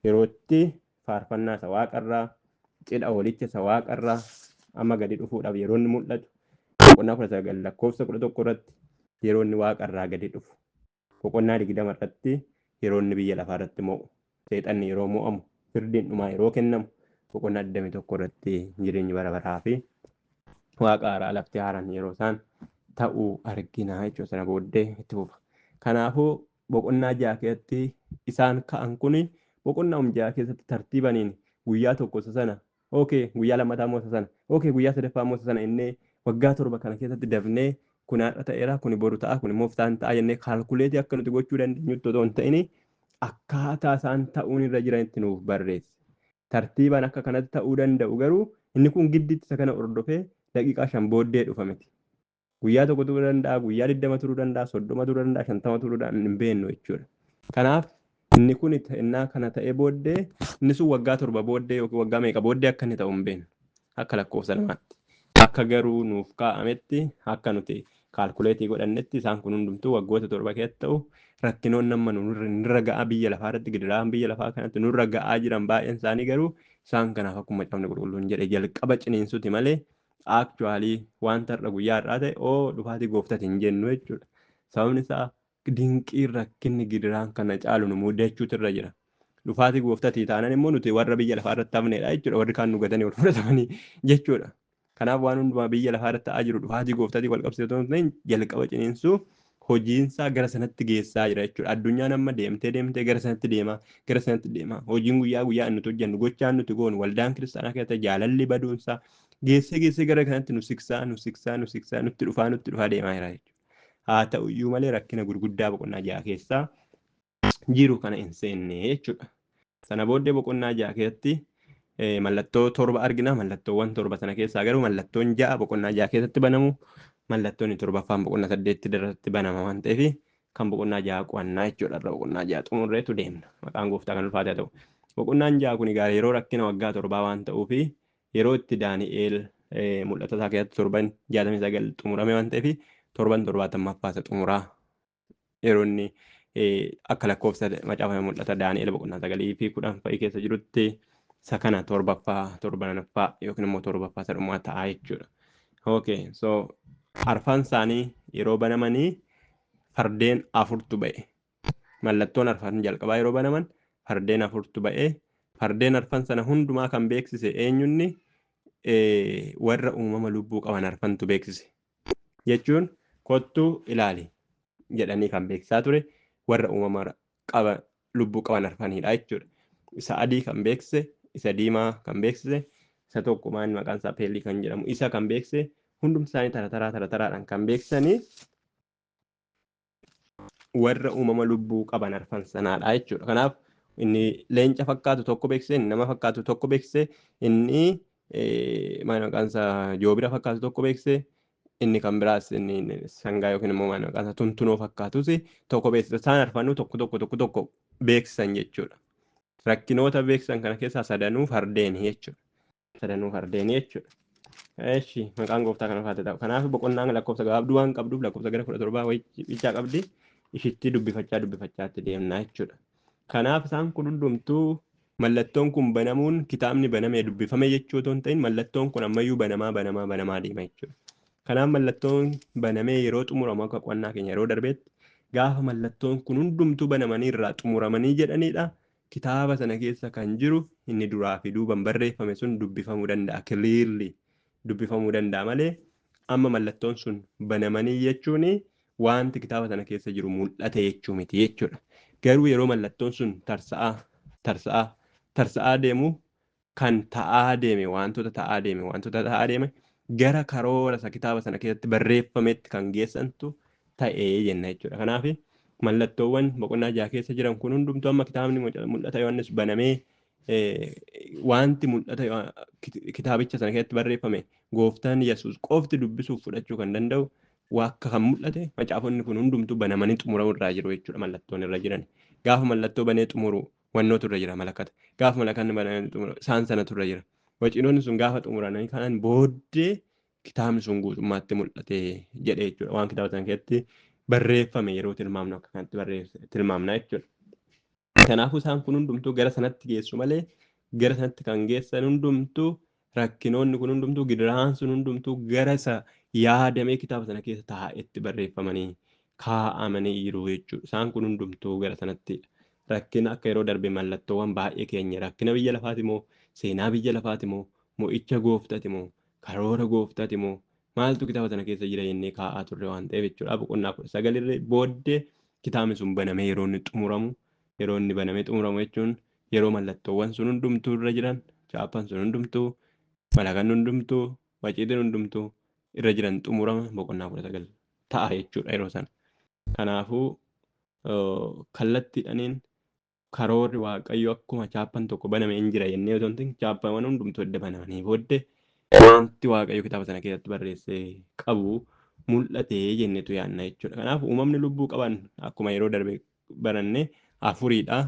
yerootti faarfannaa isa waaqarraa cidha hoolicha isa waaqarraa amma gadi dhufuudhaaf yeroo inni mul'atu boqonnaa 19 lakkoofsa 11 irratti yeroo inni waaqarraa gadi dhufu boqonnaa 20 irratti yeroo inni biyya lafaa irratti mo'u seexanni yeroo mo'amu firdiin dhumaa yeroo kennamu boqonnaa 21 irratti jireenyi bara baraa fi waaqa haaraa lafti haaraan yeroo isaan ta'uu argina jechuudha. Sana booddee itti fufa. Kanaafuu boqonnaa 6 keessatti isaan ka'an kun boqonnaa 6 keessatti tartiibaniin guyyaa tokko isa sana okay guyyaa lammataa immoo isa sana okay guyyaa sadaffaa immoo isa sana innee waggaa 7 kana keessatti dafnee kun har'a ta'eera kun boru ta'a kun immoo iftaan ta'a jennee kaalkuleetii akka nuti gochuu dandeenyutti otoo hin ta'in akkaataa isaan ta'uun irra jiranitti nuuf barreesse. Tartiibaan akka kanatti ta'uu danda'u garuu inni kun giddiitti isa kana hordofee daqiiqaa 5 booddee dhufa miti. Guyyaa tokko turuu danda'a, guyyaa 20 turuu danda'a, 30 turuu danda'a, 50 turuu danda'a hin beeknu jechuudha. Kanaaf inni kun innaa kana ta'ee booddee inni sun waggaa 7 booddee yookiin waggaa meeqa booddee akka inni ta'u hin beeknu. Akka lakkoofsa namaatti. Akka garuu nuuf kaa'ametti, akka nuti calculate godhannetti, isaan kun hundumtuu waggoota 7 keessatti ta'u. Rakkinoonni amma nurra ga'aa biyya lafaa irratti, gidiraan biyya lafaa kanatti nurra ga'aa jiran baay'een isaanii garuu isaan kanaaf akkuma Macaafni Qulqulluun jedhe jalqaba ciniinsuti malee actually wanta har'a guyyaa har'aa ta'e oo dhufaatii gooftati hin jennu jechuudha. Sababni isaa dinqiin, rakkinni, gidiraan kana caalu nu mudachuutu irra jira. Dhufaatii gooftatii taanan immoo nuti warra biyya lafaa irratti hafnedha jechuudha. Warri kaan nu gatanii ol fudhatamanii jechuudha. Kanaaf waan hundumaa biyya lafaa irratti ta'aa jiru dhufaatii gooftatii wal qabsiisuu otoo hin ta'in jalqaba ciniinsuu hojiinsaa gara sanatti geessaa jira jechuudha. Addunyaan amma deemtee deemtee gara sanatti deemaa, gara sanatti deemaa. Hojiin guyyaa guyyaa nuti hojjennu, gochaan nuti goonu, waldaan kiristaanaa keessatti jaalalli baduunsaa geessee geessee gara kanatti nu siksaa, nu siksaa, nu siksaa, nutti dhufaa, nutti dhufaa deemaa jira jechuudha. Haa ta'u iyyuu malee rakkina gurguddaa boqonnaa 6 keessaa jiru kana hin seenne jechuudha. Sana booddee boqonnaa 6 keessatti mallattoo 7 argina. Mallattoowwan 7 sana keessaa garuu mallattoon 6 boqonnaa 6 keessatti banamu, mallattoon torbaffaan boqonnaa 8 irratti banama waan ta'eef kan boqonnaa 6 qo'annaa jechuudha. Irra boqonnaa 6 xumurreetu deemna. Maqaan gooftaa kan ulfaate haa ta'u. Boqonnaan 6 kun egaa yeroo rakkina waggaa 7 waan ta'uuf, yeroo itti Daani'eel mul'ata isaa keessatti torban 69 xumurame waan ta'eef, torban 70ffaa isa xumuraa yeroo inni akka lakkoofsa macaafa mul'ata Daani'el boqonnaa 9 fi 10 fa'i keessa jirutti isa kana torbaffaa, torbanaffaa yookiin immoo torbaffaa isa dhumaa ta'a jechuudha. Okay, so arfan isaanii yeroo banamanii fardeen afurtu ba'e. Mallattoon arfan jalqabaa yeroo banaman fardeen afurtu ba'e. Fardeen arfan sana hundumaa kan beeksise eenyunni? Warra uumama lubbuu qaban arfantu beeksise. Jechuun kottu ilaali jedhanii kan beeksisaa ture warra uumama qaba lubbuu qaban arfanidha jechuudha. Isa adii kan beeksise, isa diimaa kan beeksise, isa tokko maan maqaan isaa peellii kan jedhamu isa kan beeksise, hundumti isaanii tara taraa tara taraadhaan kan beeksisanii warra uumama lubbuu qaban arfan sanaadha jechuudha. Kanaaf inni leenca fakkaatu tokko beeksise, inni nama fakkaatu tokko beeksise, inni maal maqaan isaa joobira fakkaatu tokko beeksise, inni kan biraas inni sangaa yookiin immoo maal maqaan isaa tuntunoo fakkaatus tokko beeksise. Isaan arfanuu tokko tokko tokko tokko beeksisan jechuudha. Rakkinoota beeksisan kana keessaa sadanuu fardeeni jechuudha. Sadanuu fardeeni jechuudha. Eshi, maqaan gooftaa kana faate ta'u. Kanaaf boqonnaan lakkoofsa gabaabduu waan qabduuf lakkoofsa gara 17 wayii bichaa qabdi. Ishitti dubbifachaa dubbifachaatti deemna jechuudha. Kanaaf isaan kun hundumtuu mallattoon kun banamuun kitaabni banamee dubbifame jechuu otoo hin ta'in, mallattoon kun ammayyuu banamaa banamaa banamaa deema jechuudha. Kanaaf mallattoon banamee yeroo xumuramu, akka qo'annaa keenya yeroo darbeetti, gaafa mallattoon kun hundumtuu banamanii irraa xumuramanii jedhanidha. Kitaaba sana keessa kan jiru inni duraa fi duuban barreeffame sun dubbifamuu danda'a. Clearly dubbifamuu danda'a malee amma mallattoon sun banamanii jechuun wanti kitaaba sana keessa jiru mul'ate jechuu miti jechuudha. Garuu yeroo mallattoon sun tarsa'aa tarsa'aa tarsa'aa deemu, kan ta'aa deeme, wantoota ta'aa deeme, wantoota ta'aa deeme gara karoora isa kitaaba sana keessatti barreeffametti kan geessantu ta'ee jenna jechuudha. Kanaaf mallattoowwan boqonnaa 6 keessa jiran kun hundumtuu amma kitaabni mul'ata Yohaannis banamee wanti mul'ata kitaabicha sana keessatti barreeffame gooftaan Yesuus qofti dubbisuuf fudhachuu kan danda'u akka kan mul'ate macaafonni kun hundumtuu banamanii xumuramuu irraa jiru jechuudha mallattoon irra jiran. Gaafa mallattoo banee xumuru wannootu irra jira, malakata. Gaafa malakanni banamee xumuru isaan sanatu irra jira. Waciinoonni sun gaafa xumuranii kanan booddee kitaabni sun guutummaatti mul'ate jedhe jechuudha. Waan kitaaba sana keessatti barreeffame yeroo tilmaamnu akka kanatti tilmaamna jechuudha. Kanaafuu isaan kun hundumtuu gara sanatti geessu malee, gara sanatti kan geessan hundumtuu, rakkinoonni kun hundumtuu, gidiraan sun hundumtuu gara isa yaadamee kitaaba sana keessa taa'etti barreeffamanii kaa'amanii jiru jechuudha. Isaan kun hundumtuu gara sanatti rakkina akka yeroo darbe mallattoowwan baay'ee keenya, rakkina biyya lafaati moo, seenaa biyya lafaati moo, mo'icha gooftati moo, karoora gooftati moo, maaltu kitaaba sana keessa jira jennee kaa'aa turre waan ta'eef jechuudha. Boqonnaa 19 irra booddee kitaabni sun banamee yeroo inni xumuramu, yeroo inni banamee xumuramu jechuun yeroo mallattoowwan sun hundumtuu irra jiran, chaappaan sun hundumtuu, malakanni hundumtuu, waciitiin hundumtuu irra jiran xumurama boqonnaa 19 ta'a jechuudha yeroo sana. Kanaafuu kallattiidhaniin karoorri Waaqayyo akkuma chaappan tokko baname hin jira jennee otoo hin ta'in, chaappaawwan hundumtuu edda banamanii booddee wanti Waaqayyo kitaaba sana keessatti barreessee qabu mul'ate jennetu yaadna jechuudha. Kanaaf uumamni lubbuu qaban akkuma yeroo darbe baranne afuriidha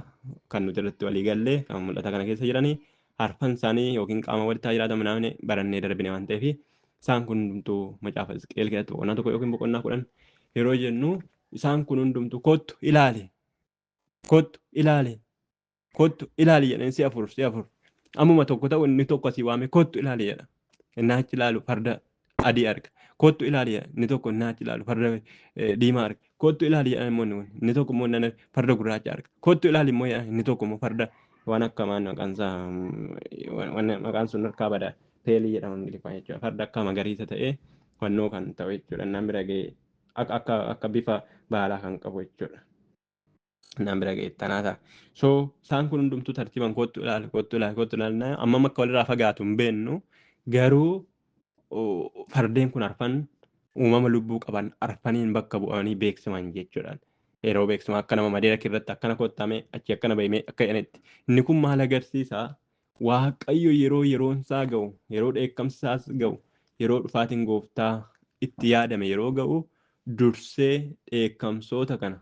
kan nuti irratti walii galle, kan mul'ata kana keessa jiranii arfan isaanii yookiin qaama walitti haa jiraatan naamne barannee darbine waan ta'eef Isaan kun hundumtuu macaafa Hisqi'eel keessatti boqonnaa 1 yookiin boqonnaa 10 yeroo jennu isaan kun hundumtuu kottu ilaali, kottu ilaali, kottu ilaali jedhanii si'a afur si'a afur. Ammuma tokko ta'u inni tokko asii waamee kottu ilaali jedha. Inni achi ilaalu farda adii arga. Kottu ilaali jedha. Inni tokko inni achi ilaalu farda diimaa arga. Kottu ilaali jedha immoo inni kun. Inni tokko immoo inni farda gurraacha arga. Kottu ilaali immoo jedha. Inni tokko immoo farda waan akka maan maqaan isaa maqaan sun harkaa bada peelii jedhama Ingiliffaan jechuudha. Farda akka magariisa ta'ee fannoo kan ta'u jechuudha. Naan bira ga'ee akka akka bifa baalaa kan qabu jechuudha. Naan bira ga'e tanaa ta'a. So isaan kun hundumtuu tartiiban kottu ilaali, kottu ilaali, kottu ilaali. Ammam akka walirraa fagaatu hin beeknu. Garuu fardeen kun arfan uumama lubbuu qaban arfaniin bakka bu'anii beeksiman jechuudha. Yeroo beeksiman akka nama madeera irratti akkana kottame achi akkana bahime akka jedhanitti. Inni kun maal agarsiisa? Waaqayyo yeroo yeroon isaa ga'u, yeroo dheekkamsi isaas ga'u, yeroo dhufaatiin gooftaa itti yaadame yeroo ga'u dursee dheekkamsoota kana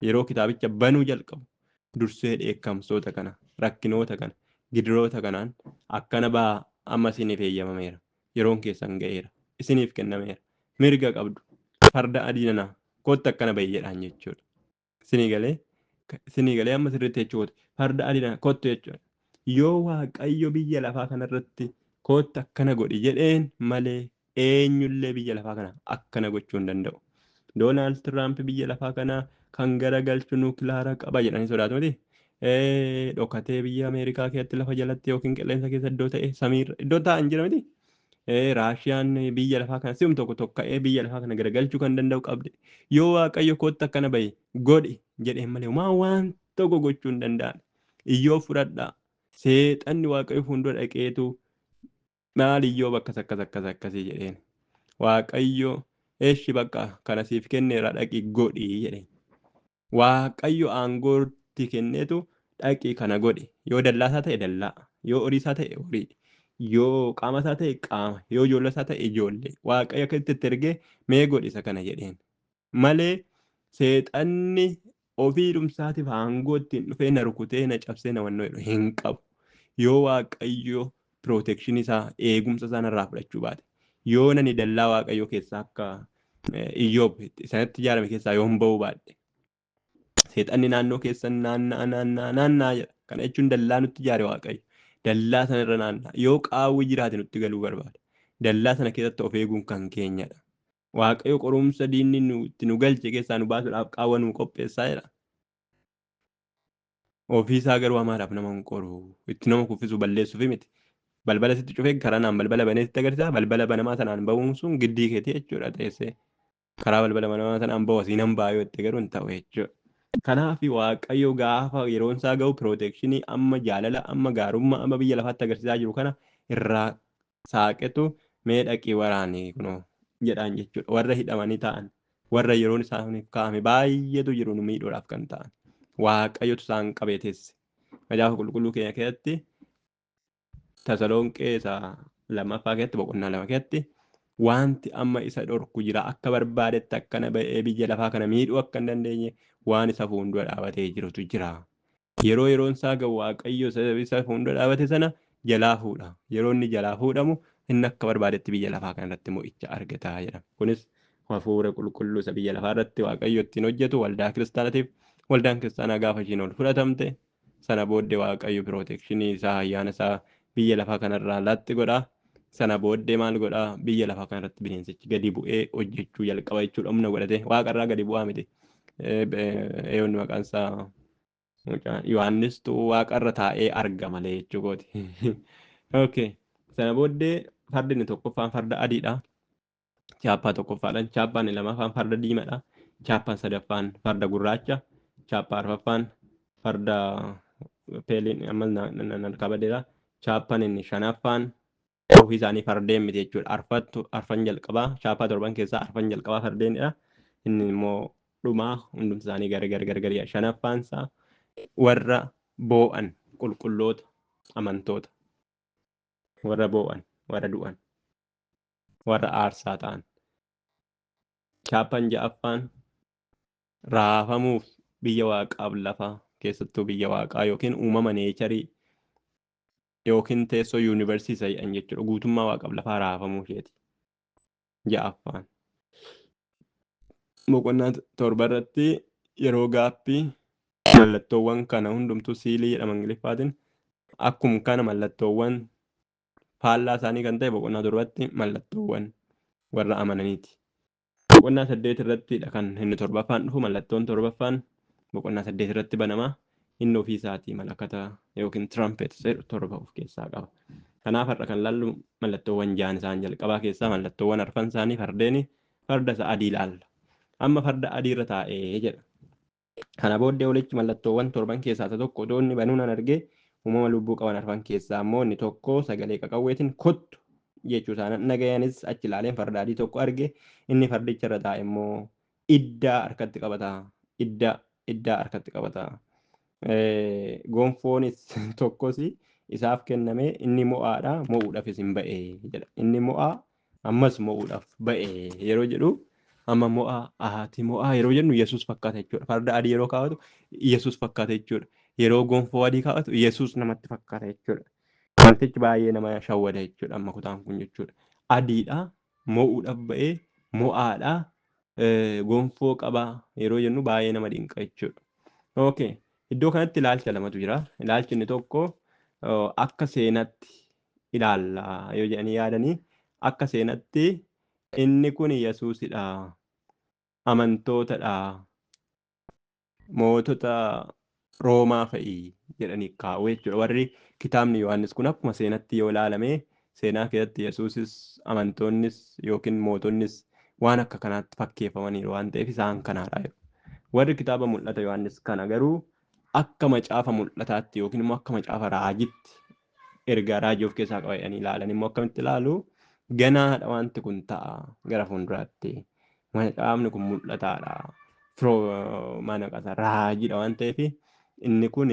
yeroo kitaabicha banuu jalqabu dursee dheekkamsoota kana, rakkinoota kana, gidiroota kanaan akkana ba'aa amma isiniif eeyyamameera. Yeroon keessan ga'eera. Isiniif kennameera. Mirga qabdu. Farda adii nana kottu akkana ba'i jedhaan jechuudha. Isinii galee isinii galee amma sirriitti jechuudha. Farda adii nana kottu jechuudha. Yoo Waaqayyo biyya lafaa kanarratti kottu akkana godhi jedheen malee eenyullee biyya lafaa kana akkana gochuu hin danda'u. Doonaald Tiraamp biyya lafaa kana kan garagalchu nuukilaara qaba jedhanii sodaatu miti. Dhokatee biyya Ameerikaa keessatti lafa jalatti yookiin qilleensa keessa iddoo ta'e samiirra iddoo taa'an jira miti. Raashiyaan biyya lafaa kana si'um tokko tokka'ee biyya lafaa kana garagalchuu kan danda'u qabdi. Yoo Waaqayyo kootti akkana bahi godhi jedheen malee homaa waan tokko gochuu hin danda'an. Iyyoo fudhadhaa. Seexanni Waaqayyo fuuldura dhaqeetu maal Iyyoob akkas akkas akkas akkasii jedheen. Waaqayyo eshi bakka kana siif kenneera dhaqi godhi jedheen. Waaqayyo aangoo itti kenneetu dhaqi kana godhi. Yoo dallaa isaa ta'e dallaa, yoo horii isaa ta'e horii, yoo qaama isaa ta'e qaama, yoo ijoollee isaa ta'e ijoollee. Waaqayyo akkasitti itti ergee mee godhi isa kana jedheen. Malee seexanni ofii dhumsaatiif aangoo ittiin dhufee na rukutee na cabsee na wannoo jedhu hin qabu. Yoo Waaqayyo pirootekshinii isaa eegumsa isaa narraa fudhachuu baate. Yoo nani dallaa Waaqayyoo keessaa akka Iyyoob sanatti ijaarame keessaa yoon ba'uu baadhe. Seexanni naannoo keessan naanna'a naanna'a naanna'a jedha. Kana jechuun dallaa nutti ijaare Waaqayyo. Dallaa sana irra naanna'a. Yoo qaawwi jiraate nutti galuu barbaada. Dallaa sana keessatti of eeguun kan keenyadha. Waaqayyo qorumsa diinni itti nu galche keessaa nu baasuudhaaf qaawwa nuu qopheessaa jedha. Ofii isaa garuu hamaadhaaf nama hin qoru. Itti nama kuffisu balleessuufi miti. Balbala sitti cufee karaa naan balbala banee sitti agarsiisa. Balbala banamaa sanaan ba'uun sun giddii keetii jechuudha teessee. Karaa balbala banamaa sanaan ba'u asii nan ba'a yoo jette garuu hin ta'u jechuudha. Kanaaf Waaqayyo gaafa yeroon isaa ga'u pirootekshinii amma jaalala amma gaarummaa amma biyya lafaatti agarsiisaa jiru kana irraa saaqetu mee dhaqii waraani kunoo jedhaan jechuudha. Warra hidhamanii taa'an warra yeroon isaaniif kaa'ame baay'eetu jiru nu miidhuudhaaf kan ta'an. Waaqayyotu isaan qabee teesse. Macaafa qulqulluu keenya keessatti Tasalonqee isa lammaffaa keessatti boqonnaa 2 keessatti wanti amma isa dhorku jira akka barbaadetti akkana ba'ee biyya lafaa kana miidhuu akka hin dandeenye waan isa fuuldura dhaabatee jirutu jira. Yeroo yeroon isaa ga'u Waaqayyo isa fuuldura dhaabate sana jalaa fuudha. Yeroo inni jalaa fuudhamu inni akka barbaadetti biyya lafaa kanarratti mo'icha argata jedhama. Kunis hafuura qulqulluu isa biyya lafaa irratti Waaqayyo ittiin hojjetu waldaa kiristaanatiif waldaan kiristaanaa gaafa ishiin ol fudhatamte sana booddee Waaqayyo pirootekshinii isaa ayyaana isaa biyya lafaa kanarraa laxxi godha. Sana booddee maal godha? Biyya lafaa kanarratti bineensichi gadi bu'ee hojjechuu jalqaba jechuudha. Humna godhatee waaqarraa gadi bu'aa miti. Eeyoonni maqaan isaa mucaan Yohaannistu waaqarra taa'ee arga malee jechuu kooti. Okay. Sana booddee fardi inni tokkoffaan farda adiidha. Chaappaa tokkoffaadhaan chaappaan inni lamaffaan farda diimaadha. Chaappaan sadaffaan farda gurraacha. Chaappaa arfaffaan farda peeliin ammas nan kabadeera. Chaappaan inni shanaffaan ofii isaanii fardeen miti jechuudha. Arfattu arfan jalqabaa chaappaa torban keessaa arfan jalqabaa fardeenidha. Inni immoo dhumaa hundumti isaanii gargar gargariidha. Shanaffaan isaa warra boo'an qulqulloota amantoota warra boo'an warra du'an warra aarsaa ta'an. Chaappaan ja'affaan raafamuuf biyya waaqaaf lafaa keessattuu biyya waaqaa yookiin uumama neecharii yookiin teessoo yuunivarsiitii isa jedhan jechuudha. Guutummaa waaqaaf lafaa raafamuu isheeti. Ja'affaan. Boqonnaa 7 irratti yeroo gaaffii mallattoowwan kana hundumtuu siilii jedhama Ingiliffaatiin. Akkum kana mallattoowwan faallaa isaanii kan ta'e boqonnaa 7tti mallattoowwan warra amananiiti. Boqonnaa 8 irrattidha kan inni torbaffaan dhufu. Mallattoon torbaffaan boqonnaa 8 irratti banama. Inni ofii isaatii malakata yookiin trumpet jedhu 7 of keessaa qaba. Kanaaf har'a kan laallu mallattoowwan ja'an isaan jalqabaa keessaa mallattoowwan arfan isaanii fardeeni farda isa adii ilaalla. Amma farda adii irra taa'ee jedha. Kana booddee hoolichi mallattoowwan torban keessaa isa tokko otoo inni banuu nan arge. Uumama lubbuu qaban arfan keessaa immoo inni tokko sagalee qaqawweetiin kottu jechuu isaa nan dhaga'e. Anis achi ilaaleen farda adii tokko arge. Inni fardicha irra taa'e immoo iddaa harkatti qabata. Iddaa harkatti qabata. Gonfoonis tokkos isaaf kenname. Inni mo'aadha, mo'uudhaafis hin ba'e jedha. Inni mo'aa ammas mo'uudhaaf ba'e yeroo jedhu, amma mo'aa haati mo'aa yeroo jennu Yesuus fakkaata jechuudha. Farda adii yeroo kaawwatu Yesuus fakkaata jechuudha. Yeroo gonfoo adii kaawwatu Yesuus namatti fakkaata jechuudha. Wantichi baay'ee nama shawwada jechuudha amma kutaan kun jechuudha. Adiidha, mo'uudhaaf ba'ee, mo'aadha, gonfoo qaba yeroo jennu baay'ee nama dinqa jechuudha. Okay. Iddoo kanatti ilaalcha lamatu jira. Ilaalchi inni tokko akka seenatti ilaalla yoo jedhanii yaadanii, akka seenatti inni kun Yesuusidha, amantootadha, mootota Roomaa fa'i jedhanii kaa'u jechuudha. Warri kitaabni Yohaannis kun akkuma seenatti yoo ilaalame, seenaa keessatti Yesuusis amantoonnis yookiin mootonnis waan akka kanaatti fakkeeffamaniiru waan ta'eef isaan kanaadha jedhu. Warri kitaaba Mul'ata Yohaannis kana garuu akka macaafa mul'ataatti yookiin immoo akka macaafa raajitti ergaa raajii of keessaa qaba jedhanii ilaalan immoo akkamitti ilaalu? Ganaadha wanti kun ta'a gara fuulduraatti. Macaafni kun mul'ataadha. Firoo mana qasa raajiidha waan ta'eef inni kun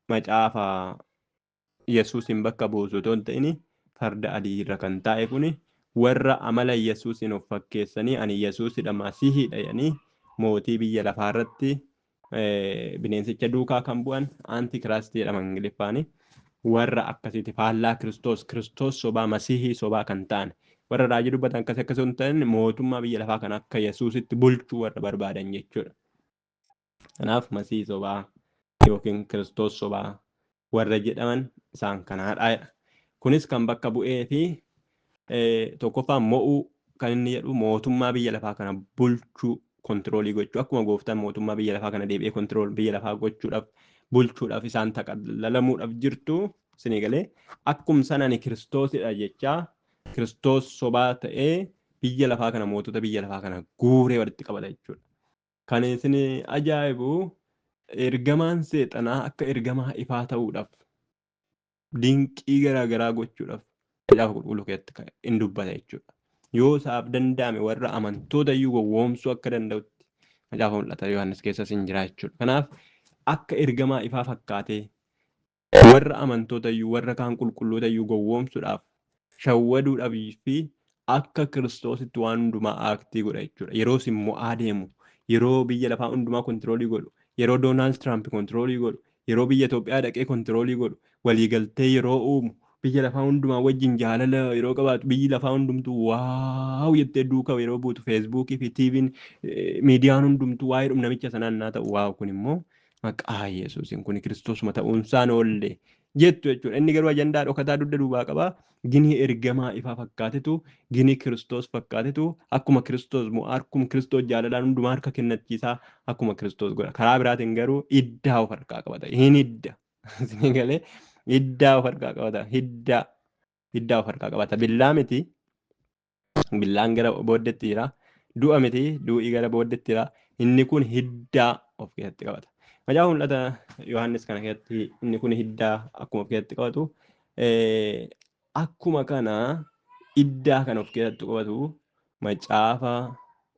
macaafa Yesuusin bakka buusu otoo hin ta'in, farda adii irra kan taa'e kun warra amala Yesuusin of fakkeessanii ani Yesuusidha, Masihiidha jedhanii mootii biyya lafaa irratti bineensicha duukaa kan bu'an, antikiraastii jedhama Ingiliffaani. Warra akkasiiti, faallaa Kiristoos, Kiristoos sobaa, Masihii sobaa kan ta'an, warra raajii dubbatan akkasii akkasii hin ta'in, mootummaa biyya lafaa kan akka Yesuusitti bulchuu warra barbaadan jechuudha. Kanaaf Masihii sobaa yookiin Kiristoos sobaa warra jedhaman isaan kanaadha jedha. Kunis kan bakka bu'ee fi tokkoffaa mo'uu kan inni jedhu mootummaa biyya lafaa kana bulchuu, kontiroolii gochuu, akkuma gooftaan mootummaa biyya lafaa kana deebi'ee kontirool biyya lafaa gochuudhaaf, bulchuudhaaf isaan taqallalamuudhaaf jirtu isinii galee, akkum sana ani Kiristoosidha jechaa Kiristoos sobaa ta'ee biyya lafaa kana, mootota biyya lafaa kana guuree walitti qabata jechuudha. Kan isin ajaa'ibu, ergamaan seexanaa akka ergamaa ifaa ta'uudhaaf dinqii garaa garaa gochuudhaaf Macaafa Qulqulluu keessatti in dubbata jechuudha. Yoo isaaf danda'ame warra amantoota iyyuu gowwoomsuu akka danda'utti Macaafa Mul'ata Yohaannis keessas hin jira jechuudha. Kanaaf akka ergamaa ifaa fakkaatee warra amantoota iyyuu, warra kaan qulqulloota iyyuu gowwoomsuudhaaf, shawwaduudhaaf fi akka Kiristoositti waan hundumaa aaktii godha jechuudha. Yeroo isin mo'aa deemu, yeroo biyya lafaa hundumaa kontiroolii godhu, yeroo Doonaald Tiraamp kontiroolii godhu, yeroo biyya Itoophiyaa dhaqee kontiroolii godhu, waliigaltee yeroo uumu, biyya lafaa hundumaa wajjin jaalala yeroo qabaatu, biyyi lafaa hundumtuu waaw jettee duukaa yeroo buutu, Feesbuukii fi TVn, miidiyaan hundumtuu waa'ee namicha sanaan naa ta'u, waaw, kun immoo maqaa Yesuusiin kun Kiristoosuma ta'uunsaan oolle jettu jechuudha. Inni garuu ajandaa dhokataa dugda duubaa qaba. Gini ergamaa ifaa fakkaatetu, gini Kiristoos fakkaatetu, akkuma Kiristoos mo'aa, akkuma Kiristoos jaalalaan hundumaa harka kennachiisaa, akkuma Kiristoos godha. Karaa biraatiin garuu iddaa of harkaa qabata. Hin hidda. Isinii galee, iddaa of harkaa qabata. Hiddaa. Hiddaa of harkaa qabata. Billaa miti. Billaan gara booddeetti jira. Du'a miti. Du'i gara booddeetti jira. Inni kun hiddaa of keessatti qabata. Macaafa Mul'ata Yohaannis kana keessatti inni kun hiddaa akkuma of keessatti qabatu, akkuma kana iddaa kan of keessatti qabatu, macaafa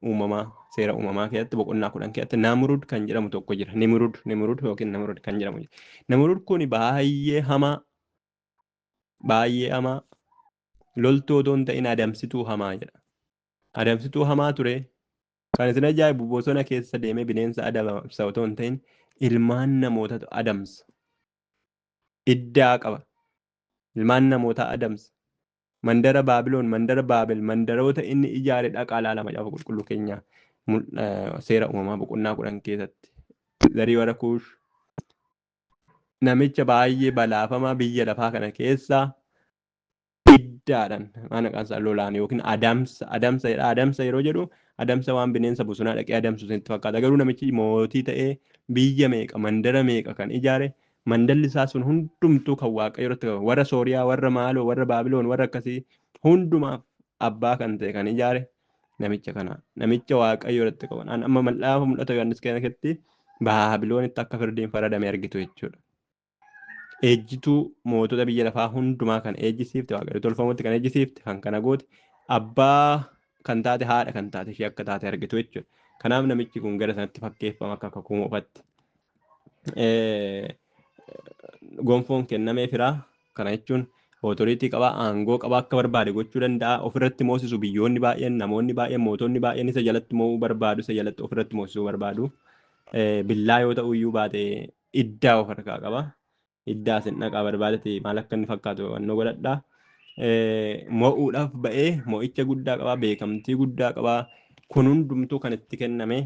uumamaa, seera uumamaa keessatti boqonnaa 10 keessatti Namrud kan jedhamu tokko jira. Nimrud, Nimrud yookiin Namrud kan jedhamu jira. Namrud kun baay'ee hamaa, baay'ee hamaa, loltuu otoo hin ta'in adamsituu hamaa jedha. Adamsituu hamaa ture. Kan isin ajaa'ibu, bosona keessa deemee bineensa adamsa otoo hin ta'in ilmaan namootatu adamsa. Iddaa qaba. Ilmaan namootaa adamsa. Mandara Baabiloon, mandara Baabel, mandaroota inni ijaare dhaqaa ilaala macaafa qulqulluu keenya seera uumamaa boqonnaa 10 keessatti. Zarii warra Kuush namicha baay'ee balaafamaa biyya lafaa kana keessa iddaadhaan maqaan isaa lolaan yookiin adamsa adamsa jedha. Adamsa yeroo jedhu adamsa waan bineensa bosonaa dhaqee adamsu isinitti fakkaata. Garuu namichi mootii ta'ee biyya meeqa mandara meeqa kan ijaare, mandalli isaa sun hundumtuu kan Waaqayyo irratti qabu. Warra Sooriyaa, warra Maaloo, warra Baabiloon, warra akkasii hundumaaf abbaa kan ta'e kan ijaare namicha kana. Namicha Waaqayyo irratti qabu. Amma mal'aafa mul'ata Yohaannis keessatti Baabiloonitti akka firdiin faradame argitu jechuudha. Ejjituu mootota biyya lafaa hundumaa kan ejjisiifte, Waaqayyo tolfamutti kan ejjisiifte, kan kana goote, abbaa kan taate, haadha kan taate ishee akka taate argitu jechuudha. Kanaaf namichi kun gara sanatti fakkeeffama akka kakuu moofatti. Gonfoon kennamee firaa kana jechuun authority qaba, aangoo qaba, akka barbaade gochuu danda'a, ofirratti moosisu. Biyyoonni baay'een, namoonni baay'een, mootonni baay'een isa jalatti mo'uu barbaadu, isa jalatti ofirratti moosisuu barbaadu. Billaa yoo ta'u iyyuu baate iddaa of harkaa qaba. Iddaa isin dhaqaa barbaadate maal akka inni fakkaatu hubannoo godhadhaa. Mo'uudhaaf ba'ee mo'icha guddaa qaba, beekamtii guddaa qaba. Kun hundumtuu kan itti kenname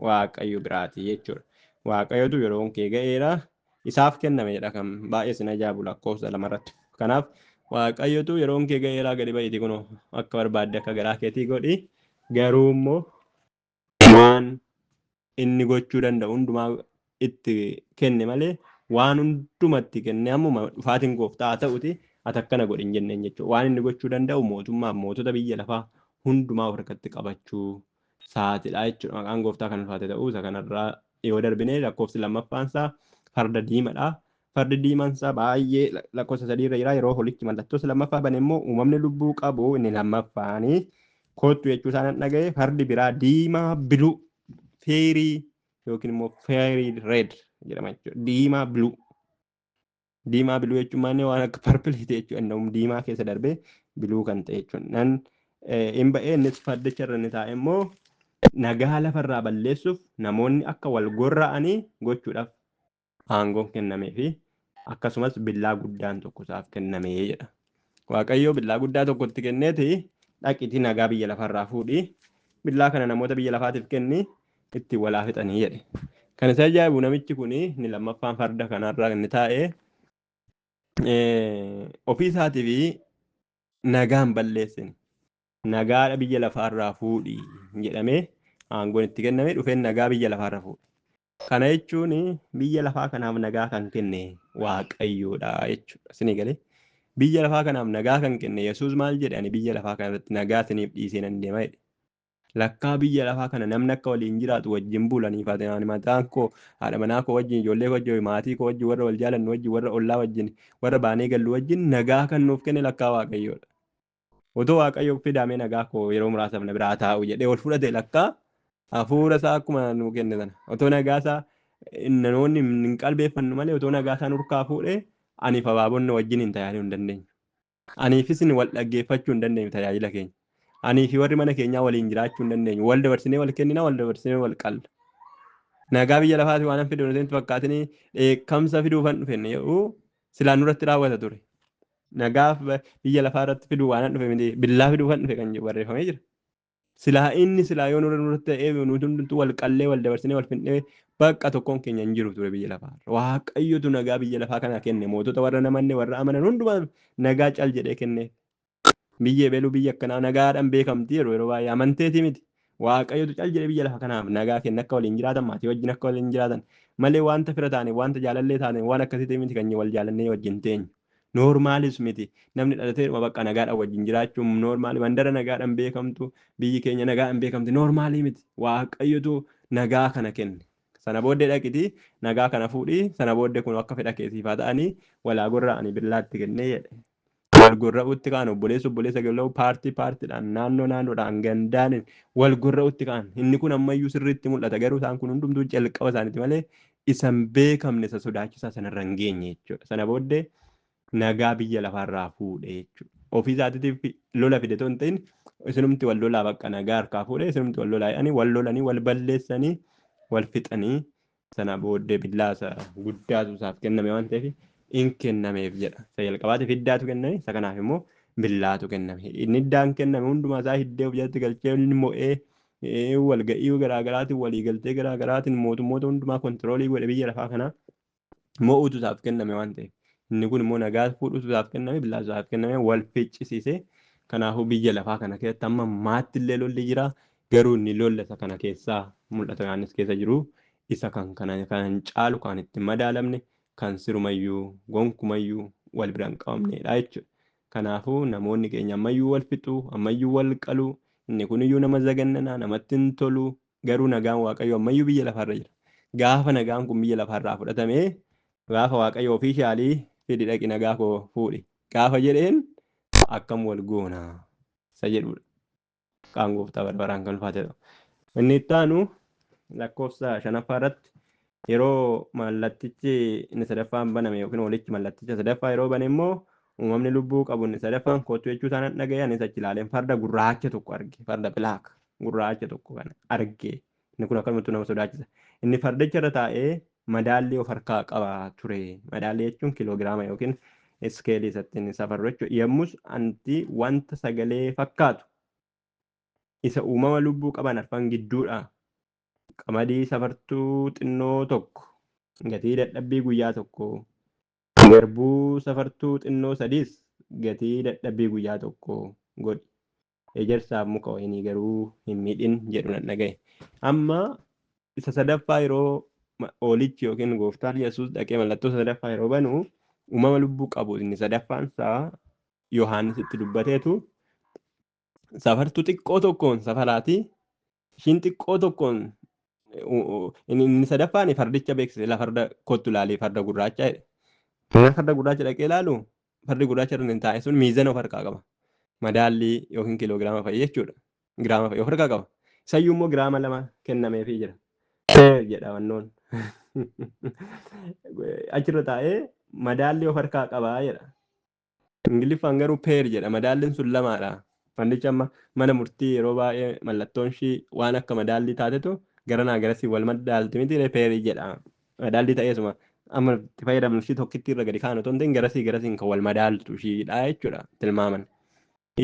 Waaqayyo biraati jechuudha. Waaqayyotu yeroon kee ga'eera isaaf kenname jedha, kan baay'ee isin ajaa'ibu lakkoofsa 2 irratti. Kanaaf Waaqayyotu yeroon kee ga'eera, gadi ba'iiti kunoo akka barbaadde akka garaa keetii godhi. Garuu immoo waan inni gochuu danda'u hundumaa itti kenne malee waan hundumatti kenne ammuma dhufaatiin gooftaa haa ta'uti ati akkana godhin jenneen jechuudha. Waan inni gochuu danda'u mootummaa mootota biyya lafaa hundumaa of harkatti qabachuu saatidha jechuudha. Maqaan gooftaa kan ulfaate ta'uu isa kanarraa yoo darbine, lakkoofsi lammaffaan isaa farda diimadha. Fardi diimaan isaa baay'ee lakkoofsa 3 irra jira. Yeroo holichi mallattoo isa lammaffaa bane immoo uumamni lubbuu qabu inni lammaffaanii "Kottu" jechuu isaa nan dhaga'e. Fardi biraa diimaa blue fiery yookiin immoo fiery red jedhama jechuudha. Diimaa blue. Diimaa blue jechuun maal? Waan akka purpleiiti jechuudha. Inni diimaa keessa darbee blue kan ta'e jechuudha. Nan hin ba'ee, innis fardicha irra inni taa'e immoo nagaa lafarraa balleessuuf, namoonni akka wal gorra'anii gochuudhaaf aangoon kennamee fi akkasumas billaa guddaan tokko isaaf kennamee jedha. Waaqayyo billaa guddaa tokko itti kenneeti, "Dhaqiitii nagaa biyya lafarraa fuudhii, billaa kana namoota biyya lafaatiif kenni, itti walaa fixanii" jedhe. Kan isa ajaa'ibu namichi kun inni lammaffaan farda kanarra inni taa'e ofii isaatiif nagaan balleessine. Nagaadha biyya lafaarraa fuudhii jedhamee aangoon itti kenname, dhufeen nagaa biyya lafaarra fuudhe. Kana jechuun biyya lafaa kanaaf nagaa kan kenne Waaqayyoodha jechuudha. Isinii galee? Biyya lafaa kanaaf nagaa kan kenne Yesuus maal jedhe? "Ani biyya lafaa kanarratti nagaa isiniif dhiisee nan deema" jedhe. Lakkaa biyya lafaa kana namni akka waliin jiraatu, wajjin bulaniif, ani mataan koo haadha manaa koo wajjin, ijoollee koo wajjin, maatii koo wajjin, warra wal jaalannu wajjin, warra ollaa wajjin, warra baanee gallu wajjin nagaa kan nuuf kenne lakkaa Waaqayyoodha. Otoo Waaqayyo fidaamee nagaa koo yeroo muraasaaf na biraa taa'u jedhee ol fudhate, lakkaa hafuura isaa akkuma nuu kenne sana otoo nagaa isaa namoonni hin qalbeeffannu malee, otoo nagaa isaa nurkaa fuudhee aniif abaabonni wajjin hin tajaajiluu hin dandeenyu. Aniifis wal dhaggeeffachuu hin dandeenyu tajaajila keenya. Anii fi warri mana keenyaa waliin jiraachuu hin dandeenyu. Wal dabarsinee wal kennina, wal dabarsinee wal qalla. Nagaa biyya lafaati waan fidu nuti fakkaatinii dheekkamsa fiduufan dhufe jedhu silaa nurratti raawwata ture. Nagaa biyya lafaa irratti fiduu waan dhufe miti, billaa fiduufan dhufe kan jedhu barreeffamee jira. Silaa inni silaa yoo nurratti ta'ee nuti hundumtuu wal qallee, wal dabarsinee wal findhee, bakka tokkoon keenya hin jiru ture biyya lafaa. Waaqayyotu nagaa biyya lafaa kana kenne, mootota warra namanne, warra amanan hundumaa nagaa cal jedhee kenne. Biyya ebeluu biyya akkanaa nagaadhaan beekamti yeroo baay'ee amanteetii miti. Waaqayyotu cal jedhee biyya lafa kanaaf nagaa kenne, akka waliin jiraatan, maatii wajjin akka waliin jiraatan malee wanta fira taane, wanta jaalallee taane, waan akkasiitii miti kan wal jaalannee wajjin teenyu. Normalis miti. Namni dhalateedhuma bakka nagaadhaan wajjin jiraachuun normal, mandara nagaadhaan beekamtu, biyyi keenya nagaadhaan beekamti, normal miti. Waaqayyotu nagaa kana kenne. Sana booddee dhaqitii nagaa kana fuudhii, sana booddee kun akka fedha keessiif haa ta'anii walaa gorra'anii billaatti kennee jedhe. Wal gorra'uutti ka'an, obboleessa obboleessa gala'u, paartii paartiidhaan, naannoo naannoodhaan, gandaan wal gorra'uutti ka'an. Inni kun ammayyuu sirriitti mul'ata, garuu isaan kun hundumtuu jalqaba isaaniiti malee isan beekamne isa sodaachisaa sanarra hin geenye jechuudha. Sana booddee nagaa biyya lafaarraa fuudhe jechuudha. Ofii isaatiitiif lola fide otoo hin ta'in, isinumti wal lolaa, bakka nagaa harkaa fuudhe, isinumti wal lolaa jedhanii wal lolanii, wal balleessanii, wal fixanii, sana booddee billaa isa guddaatu isaaf kenname waan ta'eef in kennameef jedha. Isa jalqabaatiif iddaatu kenname, isa kanaaf immoo Billaatu kenname. Inni hiddaan kenname hundumaa isaa hiddee of jalatti galchee inni mo'ee walga'ii garaagaraatiin waliigaltee garaagaraatiin mootummoota hundumaa control godhe biyya lafaa kanaa mo'uutu isaaf kenname waan ta'eef. Inni kun immoo nagaa fuudhutu isaaf kenname, billaatu isaaf kenname, wal ficcisiise. Kanaafuu biyya lafaa kana keessatti amma ammaatti illee lolli jira. Garuu inni lolla isa kana keessaa mul'ata Yohaannis keessa jiru isa kan kana kan caalu, kan itti madaalamne, kan sirumayyuu gonkumayyuu wal bira hin qabamnedha jechuudha. Kanaafuu namoonni keenya ammayyuu wal fixu, ammayyuu wal qalu, inni kuniyyuu nama zagannanaa, namatti hin tolu, garuu nagaan Waaqayyoo ammayyuu biyya lafaarra jira. Gaafa nagaan kun biyya lafaarraa fudhatame, gaafa Waaqayyo official fidi dhaqi nagaa koo fuudhi gaafa jedheen akkam wal goona isa jedhudha. Maqaan gooftaa bara baraan kan ulfaate ta'u. Inni itti aanu lakkoofsa shanaffaa irratti yeroo mallattichi inni sadaffaan baname yookiin hoolichi mallatticha sadaffaa yeroo bane immoo uumamni lubbuu qabu inni sadaffaan kottu jechuu isaa nan dhaga'e. Anis achi ilaaleen farda gurraacha tokko arge, farda black gurraacha tokko kana arge. Inni kun akkanumattuu nama sodaachisa. Inni fardicha irra taa'ee madaallii of harkaa qaba ture. Madaallii jechuun kiiloogiraama yookiin iskeelii isatti inni safarru jechuudha. Yommus anti wanta sagalee fakkaatu isa uumama lubbuu qaban arfan gidduudha. Qamadii safartuu xinnoo tokko gatii dadhabbii guyyaa tokko, garbuu safartuu xinnoo sadiis gatii dadhabbii guyyaa tokko godhi. Ejersaaf muka wayinii garuu hin miidhin jedhu nan dhaga'e. Amma isa sadaffaa yeroo hoolichi yookiin gooftaan Yesuus dhaqee mallattoo sadaffaa yeroo banu uumama lubbuu qabu inni sadaffaan isaa Yohaannisitti dubbateetu safartuu xiqqoo tokkoon safaraati. Ishiin xiqqoo tokkoon inni sadaffaan fardicha beeksise, la farda kottu ilaalee farda gurraacha jedhe. Farda gurraacha dhaqee ilaalu fardi gurraacha irra hin taa'e sun miizana of harkaa qaba. Madaallii yookiin kiiloogiraama fa'i jechuudha. Giraama fa'i of harkaa qaba. Isayyuu immoo giraama 2 kennameefii jira. Peer jedha wannoon. Achirra taa'ee madaallii of harkaa qabaa jedha. Ingiliffaan garuu peer jedha. Madaalliin sun lamaadha. Fandichi amma mana murtii yeroo baay'ee mallattoon ishii waan akka madaallii taatetu garanaa garasii wal madaalti miti peerii jedha. Madaallii ta'eesuma amma itti fayyadamnu ishii tokkitti irra gadi kaanu otoo hin ta'in garasii garasiin kan wal madaaltu ishiidha jechuudha tilmaaman.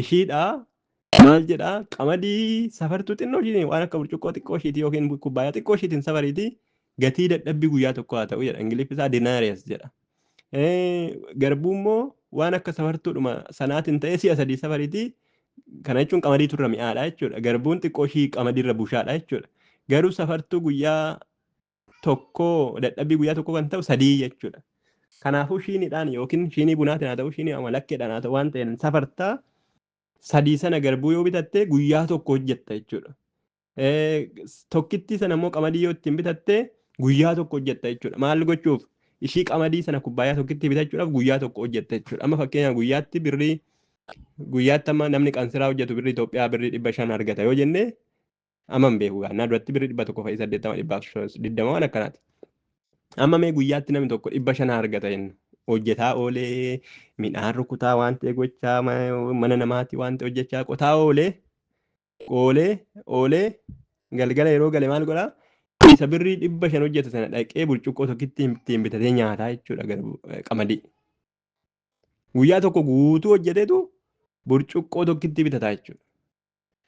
Ishiidha maal jedha? Qamadii safartuu xinnoo ishiitiin waan akka burcuqqoo xiqqoo ishiitii yookiin kubbaayyaa xiqqoo ishiitiin safariitii gatii dadhabbii guyyaa tokko haa ta'u jedha. Ingiliffi isaa denarius jedha. Garbuu immoo waan akka safartuudhuma sanaatiin ta'ee si'a sadii safariitii, kana jechuun qamadiitu irra mi'aadha jechuudha. Garbuun xiqqoo ishii qamadiirra bushaadha jechuudha. Garuu safartuu guyyaa tokkoo dadhabbii guyyaa tokkoo kan ta'u sadii jechuudha. Kanaafuu shiiniidhaan yookiin shiinii bunaatiin haa ta'u, shiinii amalakkeedhaan haa ta'u, waan ta'een safartaa sadii sana garbuu yoo bitatte guyyaa tokko hojjetta jechuudha. Tokkittii sana immoo qamadii yoo ittiin bitatte guyyaa tokko hojjetta jechuudha. Maal gochuuf? Ishii qamadii sana kubbaayyaa tokkittii bitachuudhaaf guyyaa tokko hojjetta jechuudha. Amma fakkeenyaaf guyyaatti birrii guyyaatti amma namni qansiraa hojjetu birrii Itoophiyaa birrii 500 argata yoo jenne, amma hin beeku gaannaa duratti birrii 100 fa'i 80 120 waan akkanaati. Amma mee guyyaatti namni tokko 500 argata jennu. Hojjetaa oolee, midhaan rukutaa, waan ta'e gochaa, mana namaatti waan ta'e hojjechaa, qotaa oolee oolee oolee galgala yeroo gale maal godhaa? Isa birrii 500 hojjetu sana dhaqee burcuqqoo tokkitti ittiin bitatee nyaataa jechuudha qamadii. Guyyaa tokko guutuu hojjeteetu burcuqqoo tokkitti bitataa jechuudha.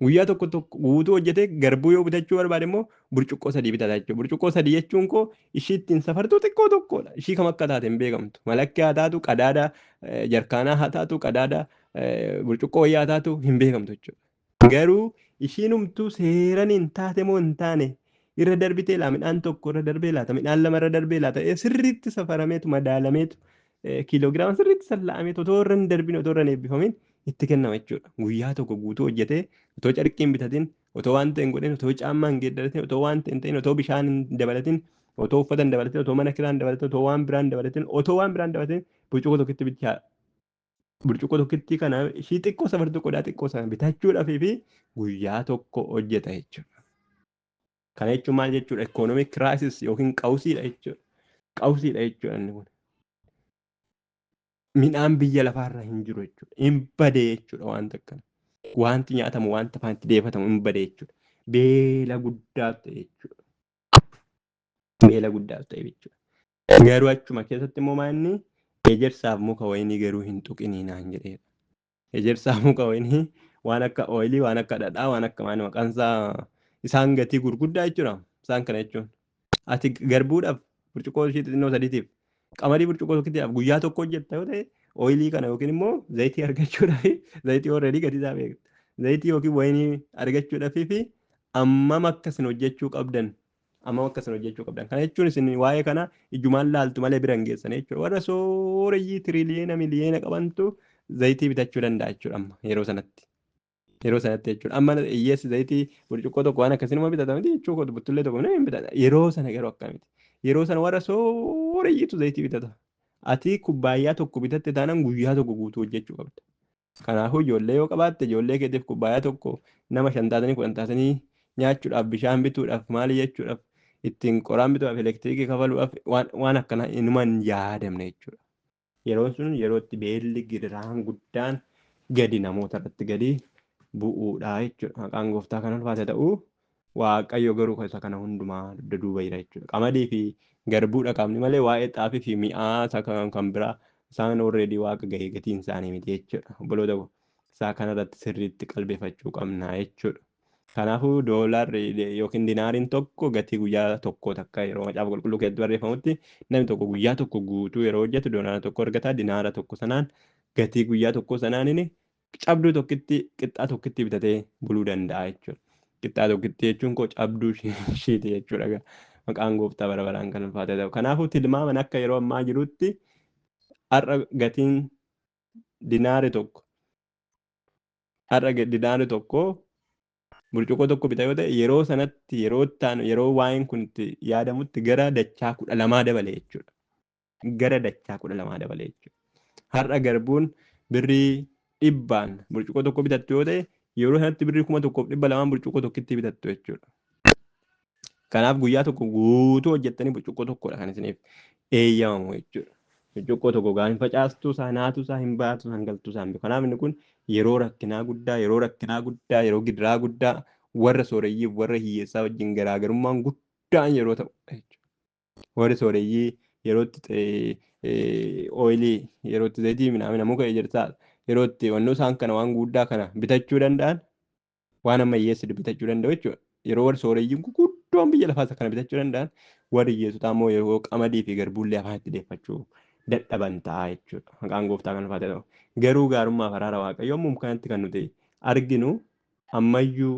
Guyyaa tokko tokko guutuu hojjetee garbuu yoo bitachuu barbaade immoo burcuqqoo sadii bitata jechuudha. Burcuqqoo sadii jechuun koo ishii ittiin safartuu xiqqoo tokkodha. Ishii kam akka taate hin beekamtu. Malakkee haa taatu, qadaada jarkaanaa haa taatu, qadaada burcuqqoo wayyaa haa taatu, hin beekamtu jechuudha. Garuu ishiinumtuu seeran hin taate moo hin taane, irra darbitee laa midhaan tokko irra darbee laata, midhaan lama irra darbee laata, sirriitti safarameetu madaalameetu kiiloogiraama sirriitti salla'ameetu otoo irra hin darbin, otoo irra hin eebbifamin itti kennama jechuudha. Guyyaa tokko guutuu hojjetee otoo carqii hin bitatin, otoo waan ta'e hin godhin, otoo caammaa hin geeddaratin, otoo waan ta'e hin ta'in, otoo bishaan hin dabalatin, otoo uffata hin dabalatin, otoo mana kiraa hin dabalatin, otoo waan biraa hin dabalatin, otoo waan biraa hin dabalatin burcuqqoo tokkitti bichaa burcuqqoo tokkitti kana ishii xiqqoo safartuu qodaa xiqqoo sana bitachuudhaaf fi guyyaa tokko hojjeta jechuudha. Kana jechuun maal jechuudha? Economic crisis yookiin qawsiidha jechuudha. Qawsiidha jechuudha inni kun. Midhaan biyya lafaarra hin jiru jechuudha. Hin bade jechuudha wanta akkana. Wanti nyaatamu, wanta afaan itti deeffatamu hin bade jechuudha. Beela guddaa ta'e jechuudha. Beela guddaa ta'e jechuudha. Garuu achuma keessatti immoo maanni ejersaaf muka wayinii garuu hin tuqinii naan jedheera. Ejersaa muka wayinii waan akka ooyilii, waan akka dhadhaa, waan akka maal maqaan isaa isaan gatii gurguddaa jechuudha. Isaan kana jechuun. Ati garbuudhaaf burcuqqoo ishee xixinnoo sadiitiif qamadii burcuqqoo tokkittiidhaaf guyyaa tokko hojjetta yoo ta'e ooyilii kana yookiin immoo zayitii argachuudhaaf zayitii already gatii isaa beekta. Zayitii yookiin wayinii argachuudhaaf fi ammam akka isin hojjechuu qabdan ammam akka isin hojjechuu qabdan. Kana jechuun isin waa'ee kana ijumaan laaltu malee bira hin geessan jechuudha. Warra sooreyyii tiriliyeena miliyeena qabantu zayitii bitachuu danda'a jechuudha amma yeroo sanatti. Yeroo sanatti jechuudha. Amma hiyyeessi zayitii burcuqqoo tokko waan akkasii numa bitata miti jechuu kootu buttullee tokko hin bitata. Yeroo sana garuu akkamiti. Yeroo sana warra sooreyyiitu zayitii bitata. Ati kubbaayyaa tokko bitatte taanaan guyyaa tokko guutuu hojjechuu qabda. Kanaafuu ijoollee yoo qabaatte ijoollee keetiif kubbaayyaa tokko nama 5 taatanii 10 taatanii nyaachuudhaaf bishaan bituudhaaf maali jechuudhaaf ittiin qoraan bituudhaaf elektiriikii kafaluudhaaf waan akkanaa inuma hin yaadamne jechuudha. Yeroon sun yeroo itti beelli gidiraan guddaan gadi namoota irratti gadi bu'uudha jechuudha. Maqaan gooftaa kan ulfaate ta'u Waaqayyo garuu isa kana hundumaa dugda duuba jira jechuudha. Qamadii fi garbuudha qabni malee waa'ee xaafii fi mi'aa isa kan biraa isaan already waaqa gahee gatiin isaanii miti jechuudha. Obboloota koo isaa kanarratti sirriitti qalbeeffachuu qabna jechuudha. Kanaafuu doolaarri yookiin dinaariin tokko gatii guyyaa tokkoo takka yeroo macaafa qulqulluu keessatti barreeffamutti namni tokko guyyaa tokko guutuu yeroo hojjetu doolara tokko argata. Dinaara tokko sanaan gatii guyyaa tokkoo sanaan cabduu tokkitti qixxaa tokkitti bitatee buluu danda'a jechuudha. Qixxaa tokkitti jechuun koo cabduu ishiiti jechuudha. Maqaan gooftaa bara baraan kan ulfaate ta'u. Kanaafuu tilmaaman akka yeroo ammaa jirutti har'a gatiin dinaari tokko har'a dinaari tokko burcuqqoo tokko bita yoo ta'e yeroo sanatti yeroo itti aanu yeroo waa'een kun itti yaadamutti gara dachaa 12 dabale jechuudha. Gara dachaa 12 dabale jechuudha. Har'a garbuun birrii dhibbaan burcuqqoo tokko bitattu yoo ta'e yeroo sanatti birrii 1200 burcuqqoo tokkitti bitattu jechuudha. Kanaaf guyyaa tokko guutuu hojjettanii burcuqqoo tokkodha kan isiniif eeyyamamu jechuudha. Burcuqqoo tokko gaafa hin facaastuu isaa naatuu isaa hin baatu isaa hin galtuu isaa hin beeku. Kanaaf inni kun yeroo rakkinaa guddaa yeroo rakkinaa guddaa yeroo gidiraa guddaa warra sooreyyiif warra hiyyeessaa wajjin garaagarummaan guddaan yeroo ta'u jechuudha. Warri sooreyyii yeroo itti ooyilii yeroo itti zayitii minaamina muka ejersaa yeroo itti wannoo isaan kana waan guddaa kana bitachuu danda'an waan amma hiyyeessi bitachuu danda'u jechuudha. Yeroo warri sooreyyiin gurguddoon biyya lafaa isa kana bitachuu danda'an warri hiyyeessotaa immoo yeroo qamadii fi garbuullee afaan itti deeffachuu dadhaban ta'a jechuudha. Maqaan gooftaa kan ulfaate ta'u. Garuu gaarummaa fi araara Waaqayyoo ammuma kanatti kan nuti arginu ammayyuu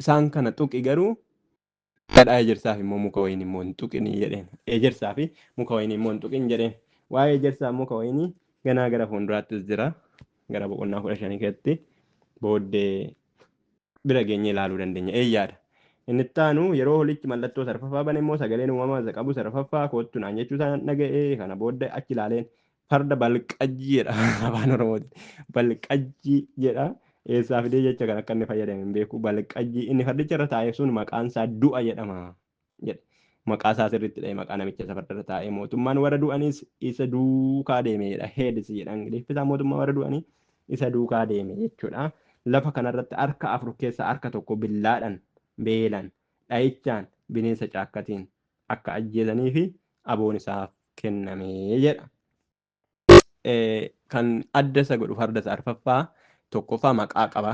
isaan kana tuqi garuu dhadhaa ejersaa fi immoo muka wayinii immoo hin tuqinii jedheen. Ejersaa fi muka wayinii immoo hin tuqin jedheen. Waa'ee ejersaa fi muka wayinii ganaa gara fuulduraattis jira. Gara boqonnaa 15 keessatti booddee bira geenyee ilaaluu dandeenya. Eeyyaadha. Inni itti aanu yeroo holichi mallattoo sarfaffaa bane immoo sagaleen uumamaa isa qabu sarfaffaa koottu naan jechuu isaa nan dhaga'e. Kana booddee achi ilaaleen farda balqajjii jedha afaan Oromootiin. Balqajjii jedha. Eessaa fidee jecha kan akka inni fayyadame hin beeku. Balqajjii inni fardicha irra taa'e sun maqaan isaa du'a jedhama jedhe. Maqaa isaa sirriitti dha'e maqaa namicha isa farda irra taa'e. Mootummaan warra du'aniis isa duukaa deeme jedha. Heedis jedha Ingiliffi isaa mootummaa warra du'anii isa duukaa deeme jechuudha. Lafa kanarratti harka afur keessaa harka tokko billaadhaan, beelaan, dhahichaan, bineensa caakkatiin akka ajjeesanii fi aboon isaaf kenname jedha. Kan adda isa godhu farda isa arfaffaa tokkoffaa maqaa qaba.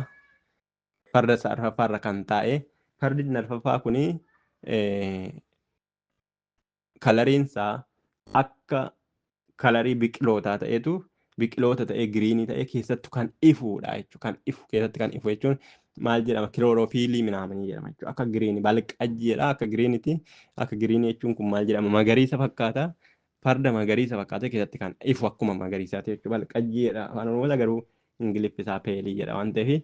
Farda isa arfaffaa irra kan taa'e fardi inni arfaffaa kuni kalariin isaa akka kalarii biqilootaa ta'etu biqiloota ta'ee giriinii ta'ee keessattu kan ifuudha jechuudha. Kan ifu keessatti kan ifu jechuun maal jedhama kilooroofiilii minaamanii jedhama jechuudha. Akka giriinii balqajji jedha akka giriiniti akka giriinii jechuun kun maal jedhama magariisa fakkaata. Farda magariisa fakkaatee keessatti kan ifu akkuma magariisaati jechuudha. Balqajjii jedha afaan Oromoo garuu Ingiliffi isaa peelii jedha waan ta'eef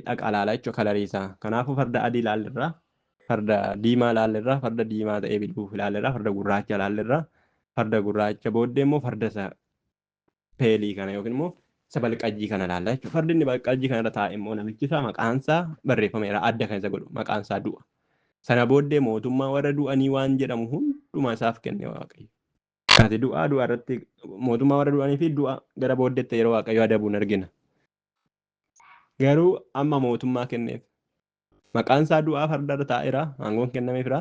dhaqa laala jechuudha kalarii isaa. Kanaafuu farda adii ilaalirraa farda diimaa ilaalirraa farda diimaa ta'ee bilbuuf ilaalirraa farda gurraacha ilaalirraa farda gurraacha booddee immoo farda isa peelii kana yookiin immoo isa balqajjii kana ilaalla jechuudha. Fardi inni balqajjii kana irra taa'e immoo namichi isaa maqaan isaa barreeffameera adda kan isa godhu maqaan isaa du'a. Sana booddee mootummaa warra du'anii waan jedhamu hundumaa isaaf kenne Waaqayyo. Ati du'aa du'a irratti mootummaa warra du'anii fi du'a gara booddeetti yeroo Waaqayyo adabuun argina. Garuu amma mootummaa kenneef. Maqaan isaa du'aa farda irra taa'eera aangoon kennameefira.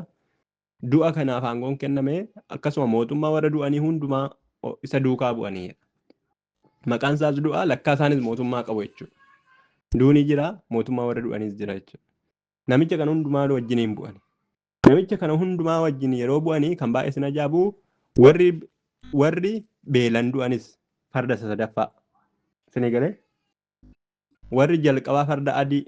Du'a kanaaf aangoon kenname akkasuma mootummaa warra du'anii hundumaa isa duukaa bu'anii. Maqaan isaas du'aa, lakkaa isaanis mootummaa qabu jechuudha. Duuni jira, mootummaa warra du'anis jira jechuudha. Namicha kana hundumaa wajjiniin bu'an. Namicha kana hundumaa wajjin yeroo bu'anii kan baay'ee sin ajaa'ibu warri beelan du'anis farda isa sadaffaa. Isinii galee? Warri jalqabaa farda adii,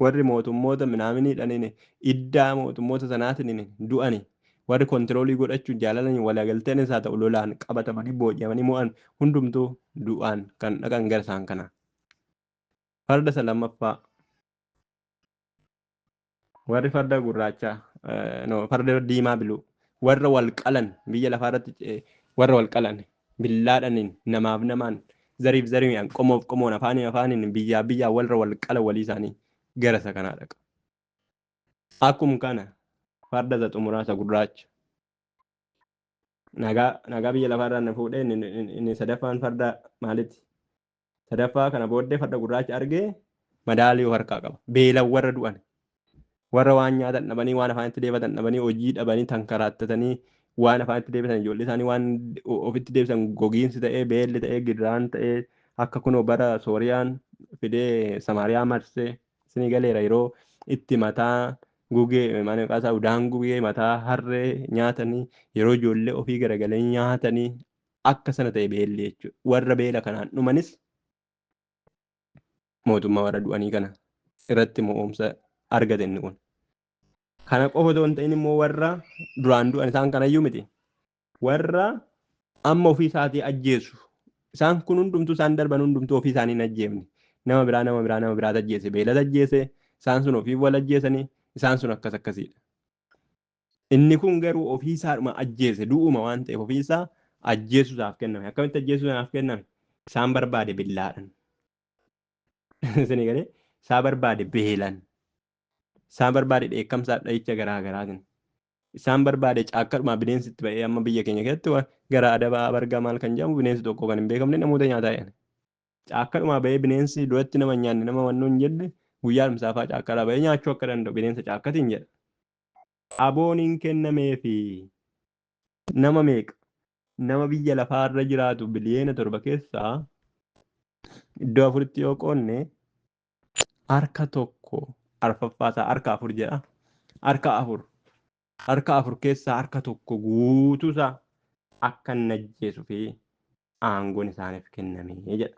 warri mootummoota minaaminiidhaan iddaa mootummoota sanaatiin du'ani, warri control godhachuun jaalalanii waliigalteen isaa ta'u lolaan qabatamanii booji'amanii mo'an hundumtuu du'aan kan dhaqan gara isaan kana. Farda isa lammaffaa, warri farda gurraacha, no, farda diimaa biluu, warra wal qalan biyya lafaa irratti, warra wal qalan billaadhaniin, namaaf namaan, zariif zariin, qomoof qomoon, afaaniin afaaniin, biyyaa biyyaa warra wal qalan walii isaanii gara isa kanaa dhaqa. Akkuma kana farda isa xumuraa isa gurraacha. Nagaa biyya lafaa irraa na fuudhee inni sadaffaan farda maaliiti? Sadaffaa kana booddee farda gurraacha argee madaalii of harkaa qaba. Beelan warra du'an, warra waan nyaatan dhabanii, waan afaanitti deebatan dhabanii, hojii dhabanii, tankaraattatanii, waan afaanitti deebisan, ijoollee isaanii waan ofitti deebisan gogiinsi ta'ee, beelli ta'ee, gidiraan ta'ee, akka kunoo bara Sooriyaan fidee Samaariyaa marsee, isinii galeera, yeroo itti mataa gugee, maal maqaa isaa, udaan gugee mataa harree nyaatanii, yeroo ijoollee ofii garagalanii nyaatanii, akka sana ta'e beelli jechuudha. Warra beela kanaan dhumanis mootummaa warra du'anii kana irratti mo'umsa argate inni kun. Kana qofa otoo hin ta'in immoo warra duraan du'an isaan kanayyuu miti. Warra amma ofii isaatii ajjeesu. Isaan kun hundumtuu, isaan darban hundumtuu ofii isaanii hin ajjeefne. Nama biraa, nama biraa, nama biraatu ajjeese. Beelata ajjeese. Isaan sun ofii wal ajjeesanii, isaan sun akkas akkasiidha. Inni kun garuu ofii isaadhuma ajjeese, du'uma waan ta'eef ofii isaa ajjeesuudhaaf kenname. Akkamitti ajjeesuudhaaf kenname? Isaan barbaade billaadhaan. Isinii galee? Isaa barbaade beelan. Isaan barbaade dheekkamsaaf dhahicha garaa garaatiin. Isaan barbaade caakkadhumaa bineensi itti ba'ee, amma biyya keenya keessatti gara adabaa bargaa maal kan jedhamu bineensi tokko kan hin beekamne namoota nyaataa jiran. Caakkadhumaa ba'ee bineensi duratti nama hin nyaanne, nama wannoo hin jenne, guyyaa dhumsaafaa caakkaadhaa ba'ee nyaachuu akka danda'u bineensa caakkatiin jedha. Aboon hin kennameefi nama meeqa, nama biyya lafaarra jiraatu 7 biliyoona keessaa iddoo afuritti yoo qoonne harka tokko arfaffaa isaa, harka afur jedha. Harka afur. Harka afur keessaa harka tokko guutuusaa akka inni ajjeesuu fi aangoon isaaniif kenname jedha.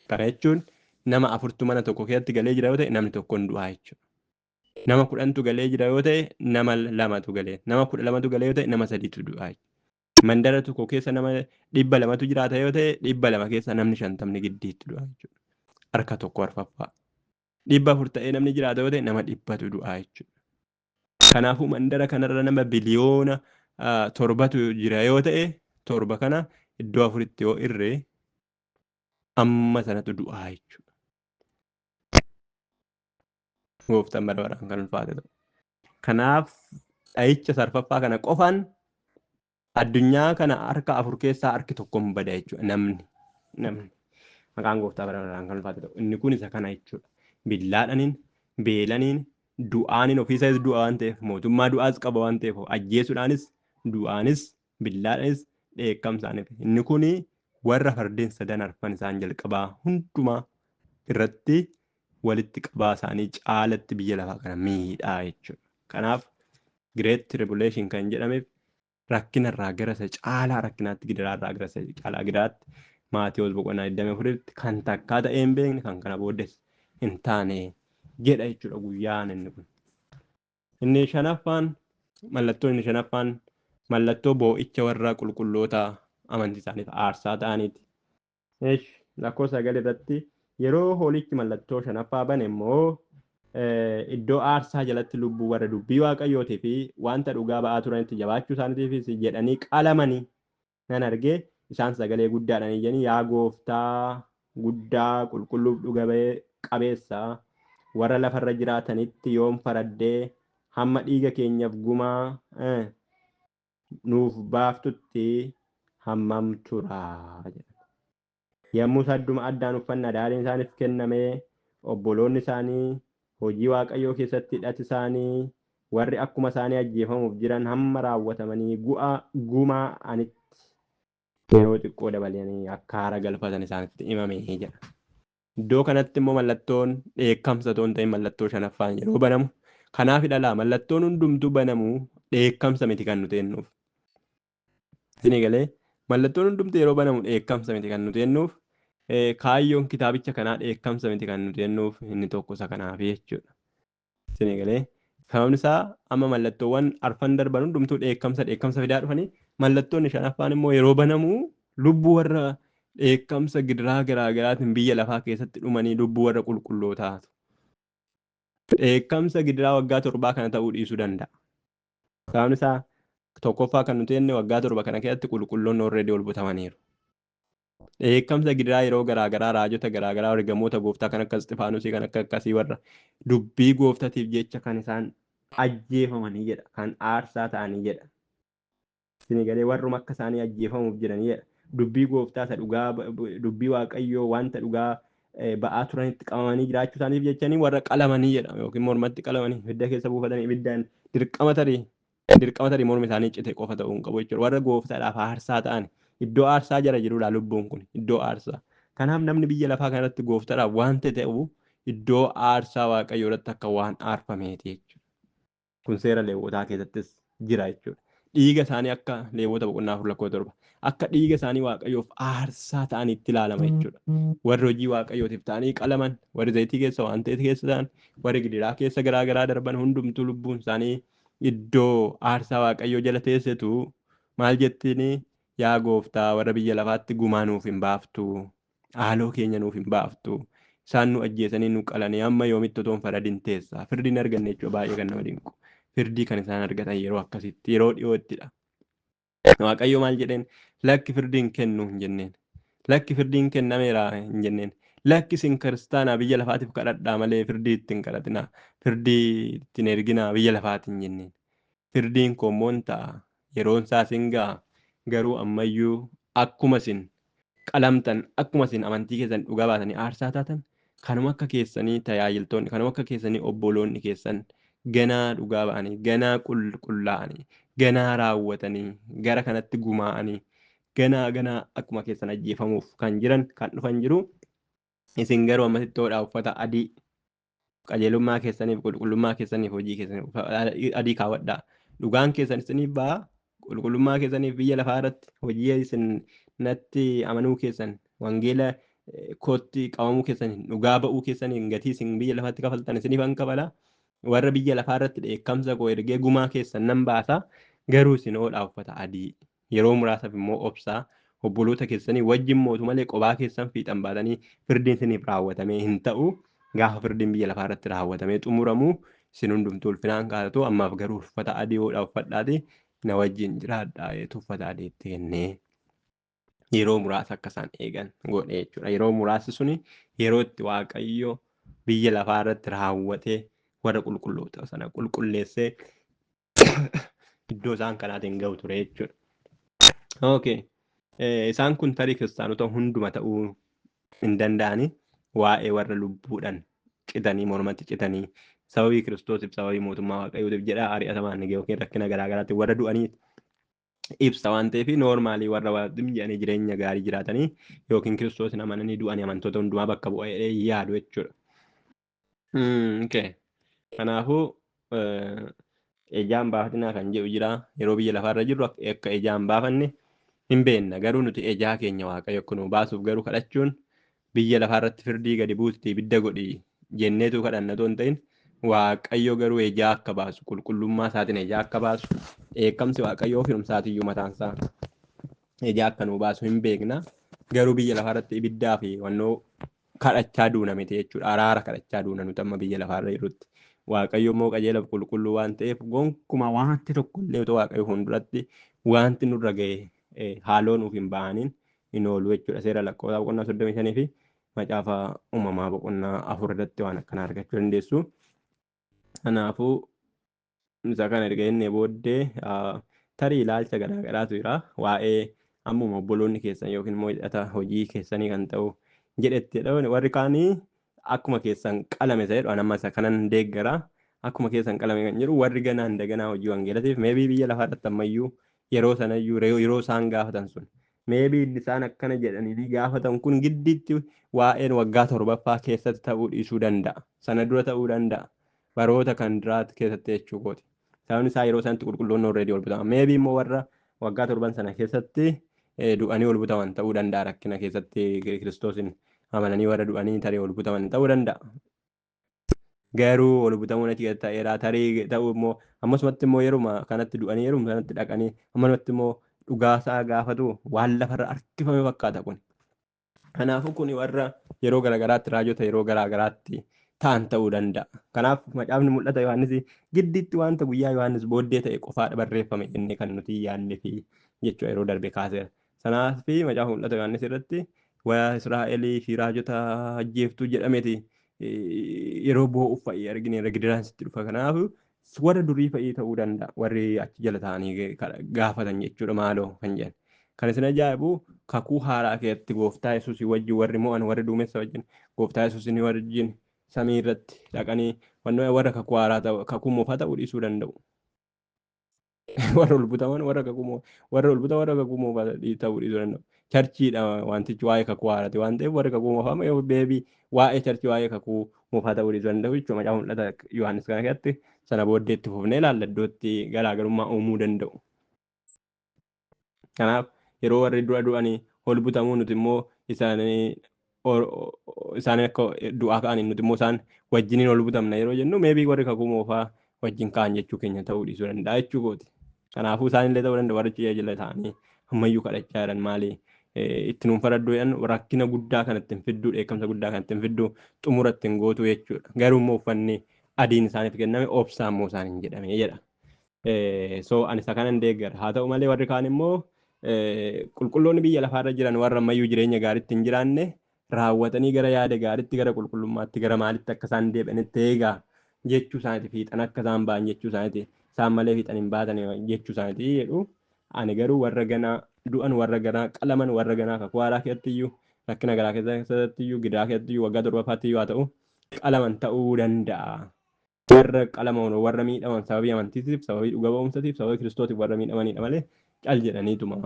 Kana jechuun nama afurtu mana tokko keessatti galee jira yoo ta'e, namni tokko hin du'aa jechuudha. Nama 10tu galee jira yoo ta'e, nama lamatu galee. Nama 12tu galee yoo ta'e, nama sadiitu du'aa jechuudha. Mandara tokko keessa nama 200tu jiraata yoo ta'e, 200 keessa namni 50 giddiitti du'a jechuudha. Harka tokko arfaffaa. 400 ta'ee namni jiraata yoo ta'e, nama 100tu du'aa jechuudha. Kanaafuu mandara kanarra nama 7 biliyoonatu jira yoo ta'e, torba kana iddoo afuritti yoo irree amma sanatu du'aa jechuudha. Gooftaan bara baraan kan ulfaate ta'u. Kanaaf dhahicha arfaffaa kana qofaan addunyaa kana harka afur keessaa harki tokko hin bada jechuudha namni. Namni. Maqaan gooftaa bara baraan kan ulfaate ta'u. Inni kun isa kana jechuudha. Billaadhaniin, beelaniin, du'aaniin, ofiisas du'a waan ta'eef, mootummaa du'aas qaba waan ta'eef, ajjeesuudhaanis, du'aanis, billaadhaanis, dheekkamsaanis. Inni kun warra fardeen sadan arfan isaan jalqabaa hundumaa irratti walitti qabaa isaanii caalatti biyya lafaa kana miidhaa jechuudha. Kanaaf Great Tribulation kan jedhameef rakkina irraa gara isa caalaa rakkinaatti, gidiraa irraa gara isa caalaa gidiraatti, Maatiyoos boqonnaa 24tti kan takkaa ta'ee hin beekne, kan kana booddees hin taane jedha jechuudha guyyaan inni kun. Inni shanaffaan, mallattoo inni shanaffaan, mallattoo boo'icha warra qulqulloota amantii isaaniif aarsaa ta'aniiti. Eesh, lakkoofsa 9 irratti yeroo hoolichi mallattoo shanaffaa bane immoo iddoo aarsaa jalatti lubbuu warra dubbii Waaqayyootii fi wanta dhugaa ba'aa turanitti jabaachuu isaaniitiifis jedhanii qalamanii nan arge. Isaan sagalee guddaadhaan iyyanii, "Yaa gooftaa guddaa, qulqulluuf dhuga qabeessa, warra lafarra jiraatanitti yoom faraddee hamma dhiiga keenyaaf gumaa nuuf baaftutti hammam tura?" jedhan. Yommuu adduma addaan uffannaa daariin isaaniif kenname, obboloonni isaanii hojii Waaqayyoo keessatti hidhati isaanii warri akkuma isaanii ajjeefamuuf jiran hamma raawwatamanii gumaa Yeroo xiqqoo dabalanii akka haara galfatan isaanitti himame jedha. Iddoo kanatti immoo mallattoon dheekkamsa otoo hin ta'in mallattoo shanaffaan yeroo banamu, kanaaf dhalaa mallattoon hundumtuu banamu dheekkamsa miti kan nuti jennuuf. Isinii galee? Mallattoon hundumtuu yeroo banamu dheekkamsa miti kan nuti jennuuf, kaayyoon kitaabicha kanaa dheekkamsa miti kan nuti jennuuf inni tokko isa kanaaf jechuudha. Isinii galee? Sababni isaa amma mallattoowwan arfan darban hundumtuu dheekkamsa dheekkamsa fidaa dhufanii, mallattoon shanaffaan immoo yeroo banamu lubbuu warra dheekkamsa gidiraa garaa garaatiin biyya lafaa keessatti dhumanii, lubbuu warra qulqullootaatu. Dheekkamsa gidiraa waggaa 7 kana ta'uu dhiisuu danda'a. Sababni isaa tokkoffaa kan nuti jenne waggaa 7 kana keessatti qulqulloonni already ol butamaniiru. Dheekkamsa gidiraa yeroo garaa garaa raajota garaa garaa, ergamoota gooftaa kan akka Isxifaanosii, kan akka akkasii, warra dubbii gooftatiif jecha kan isaan ajjeefamanii jedha, kan aarsaa ta'anii jedha. Isinii galee? Warruma akka isaanii ajjeefamuuf jiranii jedha. Dubbii gooftaa isa dhugaa, dubbii Waaqayyoo wanta dhugaa ba'aa turanitti qabamanii jiraachuu isaaniif jechanii warra qalamanii jedha, yookiin mormatti qalamanii ibidda keessa buufatanii ibiddaan dirqama tarii mormi isaanii cite qofa ta'uu hin qabu jechuudha. Warra gooftaadhaaf aarsaa ta'an, iddoo aarsaa jala jirudha lubbuun kun, iddoo aarsaa. Kanaaf namni biyya lafaa kanarratti gooftaadhaaf wanta ta'u iddoo aarsaa Waaqayyoo irratti akka waan aarfameeti jechuudha. Kun seera Leewwotaa keessattis jira jechuudha. Dhiiga isaanii akka Leewwota boqonnaa 4 lakkoofsa 7, akka dhiiga isaanii Waaqayyoof aarsaa ta'anitti ilaalama jechuudha. Warri hojii Waaqayyootiif ta'anii qalaman, warri zayitii keessa waan ta'e keessa ta'an, warri gidiraa keessa garaa garaa darban hundumtuu lubbuun isaanii iddoo aarsaa Waaqayyoo jala teessetu maal jettiin? Yaa gooftaa, warra biyya lafaatti gumaa nuuf hin baaftu, haaloo keenya nuuf hin baaftu, isaan nu ajjeesanii nu qalanii hamma yoomitti otoo hin faradin teessa? Firdii hin arganne jechuudha. Baay'ee kan nama dinqu, firdii kan isaan argatan yeroo akkasitti, yeroo dhiyoottidha. Waaqayyo maal jedheen? Lakki, firdiin kennu hin jenneen. Lakki, firdiin kennameera hin jenneen. Lakki, isin kiristaanaa biyya lafaatiif kadhadhaa malee firdii ittiin kadhatinaa, firdii ittiin erginaa biyya lafaati hin jenneen. Firdiin koo immoo hin ta'a, yeroon isaas hin ga'a. Garuu ammayyuu akkuma isin qalamtan, akkuma isin amantii keessan dhugaa baatanii aarsaa taatan, kanuma akka keessanii tajaajiltoonni, kanuma akka keessanii obboloonni keessan ganaa dhugaa ba'anii, ganaa qulqullaa'anii, ganaa raawwatanii, gara kanatti gumaa'anii, ganaa ganaa akkuma keessan ajjeefamuuf kan jiran kan dhufan jiru. Isin garuu ammasitti hodhaa uffata adii, qajeelummaa keessaniif, qulqullummaa keessaniif, hojii keessaniif uffata adii kaawwadhaa. Dhugaan keessan isiniif ba'a. Qulqullummaa keessaniif biyya lafaa irratti hojii isin natti amanuu keessan, wangeela kootti qabamuu keessan, dhugaa ba'uu keessaniin gatii isin biyya lafaatti kafaltan isiniif an kafala. Warra biyya lafaa irratti dheekkamsa koo ergee gumaa keessan nan baasa. Garuu isin hodhaa uffata adii, yeroo muraasaaf immoo obsaa, obboloota keessanii wajjin mootu malee qobaa keessan fiixan baatanii firdiin isiniif raawwatamee hin ta'u. Gaafa firdiin biyya lafaa irratti raawwatamee xumuramu isin hundumtuu ulfinaan kaatatu. Ammaaf garuu uffata adii hodhaa uffadhaati na wajjin jiraadhaa jeetu uffata adii itti kennee yeroo muraasa akka isaan eegan godhe jechuudha. Yeroo muraasi suni yeroo itti Waaqayyo biyya lafaa irratti raawwatee warra qulqulloota sana qulqulleessee iddoo isaan kanaatiin ga'u ture jechuudha. Okay. Isaan kun tarii kiristaanota hunduma ta'uu hin danda'ani, waa'ee warra lubbuudhaan citanii, mormatti citanii, sababii Kiristoosiif, sababii mootummaa Waaqayyootiif jedhaa ari'atamaan yookiin rakkina garaa garaatiin warra du'anii ibsa waan ta'eef, normally warra waaqni jedhanii jireenya gaarii jiraatanii yookiin Kiristoosin amananii du'anii amantoota hundumaa bakka bu'a jedhee yaadu jechuudha. Okay. Kanaafuu ejaan baafatinaa kan jedhu jira. Yeroo biyya lafaarra jirru akka ejaan baafanne hin beekna. Garuu nuti ejaa keenya Waaqayyo akka nu baasuuf garuu kadhachuun, biyya lafaarratti firdii gadi buusti ibidda godhi jenneetu kadhanna otoo hin ta'in, Waaqayyo garuu ejaa akka baasu, qulqullummaa isaatiin ejaa akka baasu, dheekkamsi Waaqayyoo ofirumsaatiyyuu mataansaa ejaa akka nu baasu hin beekna. Garuu biyya lafaarratti ibiddaa fi wannoo kadhachaa duuna miti jechuudha. Araara kadhachaa duuna nuti amma biyya lafaarra jirrutti. Waaqayyo immoo qajeelaaf qulqulluu waan ta'eef gonkumaa wanti tokko illee otoo Waaqayyo fuulduratti wanti nurra ga'e haaloo nuuf hin ba'aniin hin oolu jechuudha. Seera Lakkoofsaa boqonnaa 35 fi Macaafa Uumamaa boqonnaa 4 irratti waan akkanaa argachuu dandeessu. Kanaafuu isa kana erga jennee booddee, tarii ilaalcha garaa garaatu jira. Waa'ee ammuma obboloonni keessan yookiin immoo hidhata hojii keessanii kan ta'u jedhetti jedha. Warri kaanii akkuma keessan qalame isa jedhu, an amma isa kanan deeggara. Akkuma keessan qalame kan jedhu, warri ganaan daganaa hojii wangeelatiif maybe biyya lafaa irratti ammayyuu yeroo sanayyuu, yeroo isaan gaafatan sun Maybe inni isaan akkana jedhanii gaafatan kun giddiitti waa'een waggaa torbaffaa keessatti ta'uu dhiisuu danda'a. Sana dura ta'uu danda'a. Baroota kan duraatti keessatti jechuu kooti. Sababni isaa yeroo sanatti qulqulloonni already ol butaman. Maybe immoo warra waggaa torban sana keessatti du'anii ol butaman ta'uu danda'a. Rakkina keessatti Kiristoosin amananii warra du'anii tarii ol butaman ta'uu danda'a. Garuu ol butamuun achi keessatti ta'eera. Tarii ta'uu immoo ammasumatti immoo yeruma kanatti du'anii yeruma sanatti dhaqanii ammasumatti immoo dhugaasaa gaafatu waan lafarra harkifame fakkaata kun. Kanaafuu kun warra yeroo garaagaraatti raajota yeroo garaagaraatti ta'an ta'uu danda'a. Kanaaf macaafni mul'ata Yohaannis giddiitti wanta guyyaa Yohaannis booddee ta'e qofaadha barreeffame jennee kan nuti yaadne fi jechuudha yeroo darbe kaaseera. Sanaaf macaafa mul'ata Yohaannis irratti waa Israa'elii fi raajota ajjeeftuu jedhameeti yeroo boo'uuf fa'ii argine gidiraan sitti dhufa. Kanaaf warra durii fa'ii ta'uu danda'a warri achi jala ta'anii gaafatan jechuudha maaloo kan jedhan. Kan isin ajaa'ibu kakuu haaraa keessatti gooftaa Yesuus wajjin warri mo'an warri duumessa wajjin gooftaa Yesuus wajjin samii irratti dhaqanii warra kakuu haaraa ta'u kakuu moofaa ta'uu dhiisuu danda'u. Warra ol butaman warra kakuu warra ol butaman warra kakuu moofaa ta'uu dhiisuu danda'u. Churchiidha wantichi waa'ee kakuu haaraati waan ta'eef warri kakuu moofaa maybe waa'ee churchii waa'ee kakuu moofaa ta'uu dhiisuu danda'u jechuudha. Macaafa mul'ata Yohaannis kana keessatti sana booddee itti fufnee ilaalla iddootti garaagarummaa uumuu danda'u. Kanaaf yeroo warri dura du'anii ol butamuu nuti immoo isaanii isaan akka du'aa ka'anii nuti immoo isaan wajjiniin ol butamna yeroo jennu maybe warri kakuu moofaa wajjin ka'an jechuu keenya ta'uu dhiisuu danda'a jechuu kooti. Kanaafuu isaan illee ta'uu danda'u warri achi jala ta'anii ammayyuu kadhachaa jiran maali itti nuun faradduu jedhan rakkina guddaa kan ittiin fidduu dheekkamsa guddaa kan ittiin fidduu xumura ittiin gootu jechuudha. Garuu immoo uffanni adiin isaaniif kenname obsaa immoo isaaniin jedhame jedha. So ani isa kanan deeggara. Haa ta'u malee warri kaan immoo qulqulloonni biyya lafaarra jiran warra ammayyuu jireenya gaariitti hin jiraanne raawwatanii gara yaada gaariitti gara qulqullummaatti gara maalitti akka isaan deebi'anitti eegaa jechuu isaaniiti fiixan akka isaan ba'an jechuu isaaniiti isaan malee fiixan hin baatan jechuu isaaniiti jedhu. Ani garuu warra ganaa du'an warra ganaa qalaman warra ganaa kakuu haaraa keessatti iyyuu rakkina garaa keessatti iyyuu gidiraa keessatti iyyuu waggaa torbaffaatti iyyuu haa ta'u qalaman ta'uu danda'a. Warra qalaman warra miidhaman sababii amantiitiif sababii dhuga ba'umsatiif sababii Kiristootiif warra miidhamanidha malee cal jedhaniituma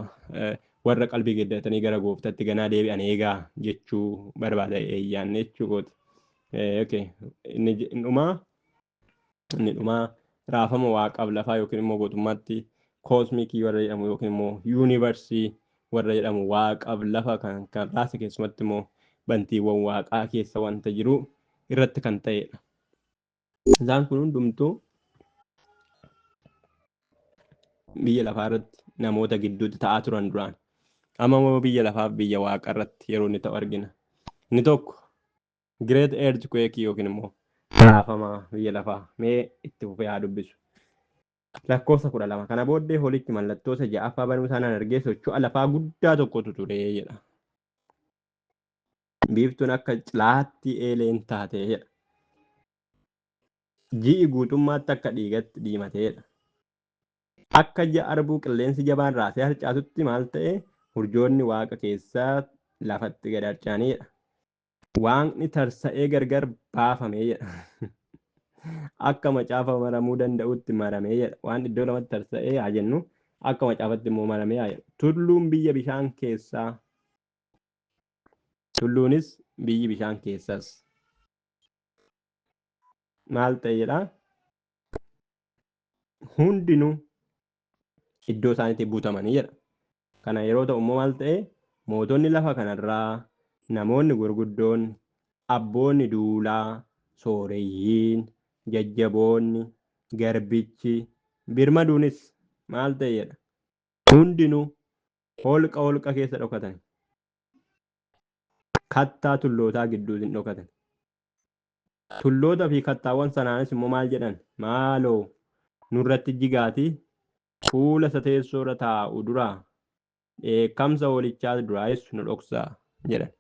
warra qalbii geeddaratanii gara gooftaatti ganaa deebi'an eegaa jechuu barbaada eeyyaan jechuu kooti. Okay. Inni dhumaa raafama waaqaaf lafaa yookiin immoo guutummaatti cosmicii warra jedhamu yookiin immoo universii warra jedhamu waaqaaf lafa kan raase keessumatti immoo bantiiwwan waaqaa keessa wanta jiru irratti kan ta'edha. Isaan kun hundumtuu biyya lafaa irratti namoota gidduutti ta'aa turan duraan. Amma immoo biyya lafaaf biyya waaqa irratti yeroo inni ta'u argina. Inni tokko Great Earthquake yookiin immoo raafama biyya lafaa mee itti fufee haa dubbisu. Lakkoofsa 12 kana booddee hoolichi mallattoo isa ja'affaa banuu isaa nan argee socho'a lafaa guddaa tokkotu ture jedha. Biiftuun akka cilaatti eeleen taate jedha. Ji'i guutummaatti akka dhiigatti diimateedha. Akka ji'a arbuu qilleensi jabaan raasee harcaasutti maal ta'e urjoonni waaqa keessaa lafatti gad harca'aniidha. Waaqni tarsa'ee gargar baafamee jedha. Akka macaafa maramuu danda'utti maramee jedha. Waan iddoo lamatti tarsa'ee haa jennu akka macaafatti immoo maramee haa jedhu. Tulluun biyya bishaan keessaa tulluunis biyyi bishaan keessas maal ta'e jedha. Hundinuu iddoo isaaniitti butamanii jedha. Kana yeroo ta'u immoo maal ta'e mootonni lafa kanarraa namoonni gurguddoon abboonni duulaa sooreyyiin jajjaboonni garbichi birmaduunis maal ta'e jedha. Hundinuu holqa holqa keessa dhokatan. Kattaa tullootaa gidduutiin dhokatan. Tulloota fi kattaawwan sanaanis immoo maal jedhan? Maaloo nurratti jigaatii fuula isa teessoo irra taa'u duraa dheekkamsa hoolichaa duraayis nu dhoksaa jedhan.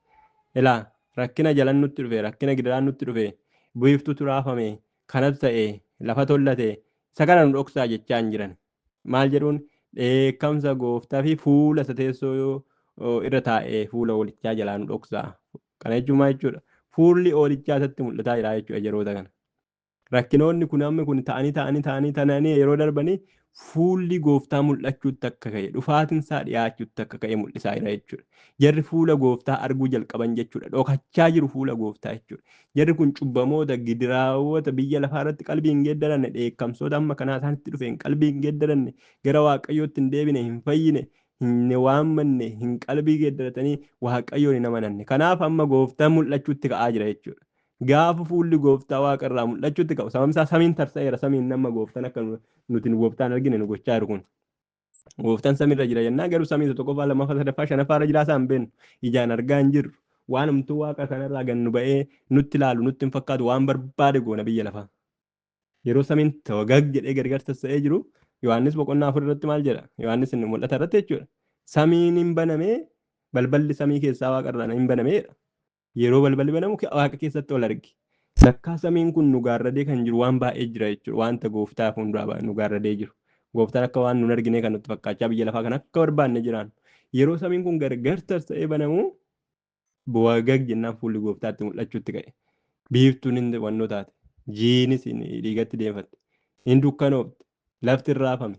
Ilaa rakkina jalan nutti dhufe, rakkina gidiraan nutti dhufe, biiftuutu raafame, kanatu ta'e, lafa tollate, isa kana nu dhoksaa jechaa hin jiran. Maal jedhuun dheekkamsa gooftaa fi fuula isa teessoo irra taa'e fuula hoolichaa jalaa nu dhoksaa. Kana jechuun maal jechuudha? Fuulli hoolichaa isatti mul'ataa jira jechuudha yeroota kana. Rakkinoonni kun amma kun ta'anii ta'anii ta'anii ta'anii yeroo darbanii Fuulli gooftaa mul'achuutti akka ka'e, dhufaatiin isaa dhiyaachuutti akka ka'e mul'isaa jira jechuudha. Jarri fuula gooftaa arguu jalqaban jechuudha. Dhokachaa jiru fuula gooftaa jechuudha. Jarri kun cubbamoota, gidiraawwota biyya lafaa irratti qalbii hin geeddaranne, dheekkamsoota amma kanaa isaanitti dhufeen qalbii hin geeddaranne, gara Waaqayyootti hin deebine, hin fayyine, hin waammanne, hin qalbii geeddaratanii Waaqayyoon hin amananne. Kanaaf amma gooftaan mul'achuutti ka'aa jira jechuudha. Gaafa fuulli gooftaa waaqa irraa mul'achuutti ka'u, sababni isaa samiin tarsa'eera, samiin nama gooftaan akka nuti gooftaan argine nu gochaa jiru kun. Gooftaan samiirra jira jennaa, garuu samii isa tokkoffaa, lammaffaa, sadaffaa, shanaffaa irra jiraa isaan beeknu, ijaan argaa hin jirru. Waan homtuu waaqa kanarraa gad nu ba'ee nutti ilaalu nutti hin fakkaatu, waan barbaade goona biyya lafaa. Yeroo samiin tawagag jedhee gargar tarsa'ee jiru, Yohaannis boqonnaa 4 irratti maal jedha? Yohaannis inni mul'ata irratti jechuudha. Samiin hin banamee, balballi samii keessaa waaqa irraa hin banamee jedha. Yeroo balballi banamu waaqa keessatti ol arge. Lakkaa samiin kun nu gaarradee kan jiru waan baay'ee jira jechuudha. Wanta gooftaa fuulduraa nu gaarradee jiru. Gooftaan akka waan nun arginee kan nutti fakkaachaa biyya lafaa kan akka barbaanne jiraannu. Yeroo samiin kun gargar tarsa'ee banamu, wagag jennaan fuulli gooftaatti mul'achuutti ka'e. Biiftuun hin wannoo taate. Jiinis dhiigatti deemfatte. Hin dukkanoofte. Lafti hin raafame.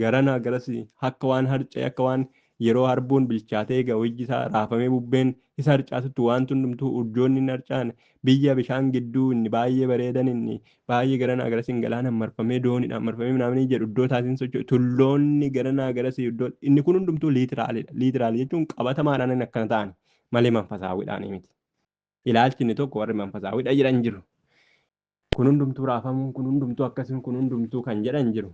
Garanaa garas akka waan harca'e, akka waan yeroo harbuun bilchaatee ga'u ijji isaa raafamee bubbeen isa harcaasutti wanti hundumtuu, urjoonni hin harca'an. Biyya bishaan gidduu inni baay'ee bareedan, inni baay'ee garanaa garasiin galaanaan marfamee, dooniidhaan marfamee minaaminii jedhu iddoo taasiin socho'u, tulloonni garanaa garasii iddoo inni kun hundumtuu literalidha. Literal jechuun qabatamaadhaan inni akkana ta'an malee manfasaawidhaan miti. Ilaalchi inni tokko warri manfasaawidha jedhan jiru. Kun hundumtuu raafamuun kun hundumtuu akkasiin kun hundumtuu kan jedhan jiru.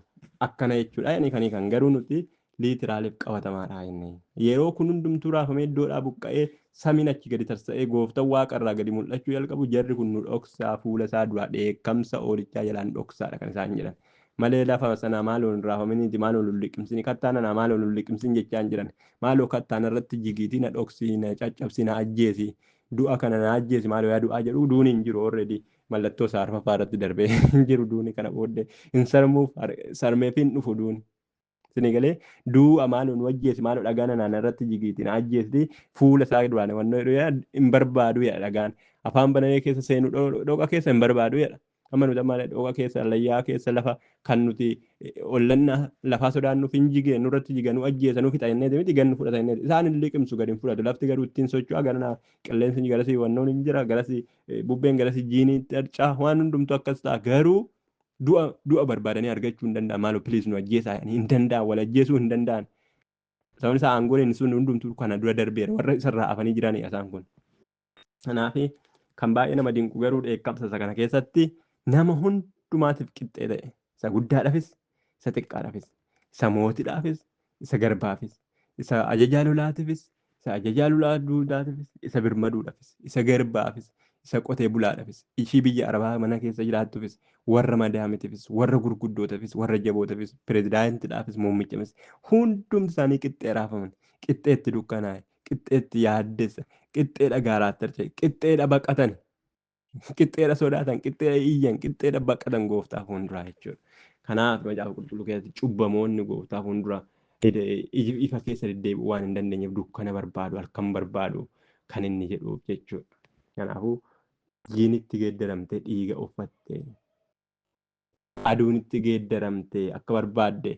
Akkana jechuudha yani kan kan garuu nuti literaliif qabatamaadha jennee. Yeroo kun hundumtuu raafamee iddoodhaa buqqa'ee, samiin achi gadi tarsa'ee, gooftaan waaqa irraa gadi mul'achuu jalqabu, jarri kun nu dhoksaa fuula isaa duraa, dheekkamsa oolichaa jalaan dhoksaadha kan isaan jedhan. Malee lafa sanaa maaloo hin raafaminiiti, maaloo hin liqimsini, kattaa nanaa maaloo hin liqimsin jechaa hin jiran. Maaloo kattaan irratti jigiitii na dhoksii, na caccabsi, na ajjeesi, du'a kana na ajjeesi, maaloo yaa du'aa jedhu. Duuni hin jiru already, mallattoo isaa arfaffaa irratti darbee hin jiru duuni. Kana booddee hin sarmuuf, sarmeef hin dhufu duuni. Isin galee? Du'a maaloo nu ajjeesi, maaloo dhagaa nanaan irratti jigiiti na ajjeesiti fuula isaa duraan wannoo jedhu hin barbaadu jedha. Dhagaan afaan banamee keessa seenu dhoqa keessa hin barbaadu jedha. Amma nuti amma dhoqa keessa, layyaa keessa, lafa kan nuti hollannaa lafaa sodaannuuf hin jigee nurratti jiga, nu ajjeesa, nu fixa jennee miti, gannu fudhata jennee. Isaan hin liqimsu, gadi hin fudhatu. Lafti garuu ittiin socho'a, gara qilleensi garasii wannoon hin jira, garasii bubbeen, garasii jiiniitti harcaa, waan hundumtu akkas ta'a. Garuu du'a barbaadanii argachuu hin danda'an. Maaloo please nu ajjeesaa hin danda'an, wal ajjeesuu hin danda'an. Sababni isaa aangoon inni sun hundumtuu kana dura darbeera, warra isarraa hafanii jiranidha isaan kun. Kanaaf kan baay'ee nama dinqu garuu dheekkamsa isa kana keessatti nama hundumaatiif qixxee ta'e. Isa guddaadhaafis, isa xiqqaadhaafis, isa mootiidhaafis, isa garbaafis, isa ajajaa lolaatiifis, isa ajajaa lolaa duudaatiifis, isa birmaduudhaafis, isa garbaafis, isa qotee bulaadhaafis, ishii biyya arabaa mana keessa jiraattuufis, warra madaamitiifis, warra gurguddootaafis, warra jabootaafis, pirezidaantiidhaafis, muummichaafis, hundumti isaanii qixxee raafaman, qixxeetti dukkanaa'e, qixxeetti yaaddessa, qixxeedha gaaraatti harca'e, qixxeedha baqatan, qixxeedha sodaatan, qixxeedha iyyan, qixxeedha baqatan gooftaa fuulduraa jechuudha. Kanaaf macaafa qulqulluu keessatti cubbamoonni gooftaa fuuldura ifa keessa deddeebi'uu waan hin dandeenyeef dukkana barbaadu, halkan barbaadu kan inni jedhuuf jechuudha. Kanaafuu jiinitti geeddaramtee dhiiga uffatte, aduunitti geeddaramtee akka barbaadde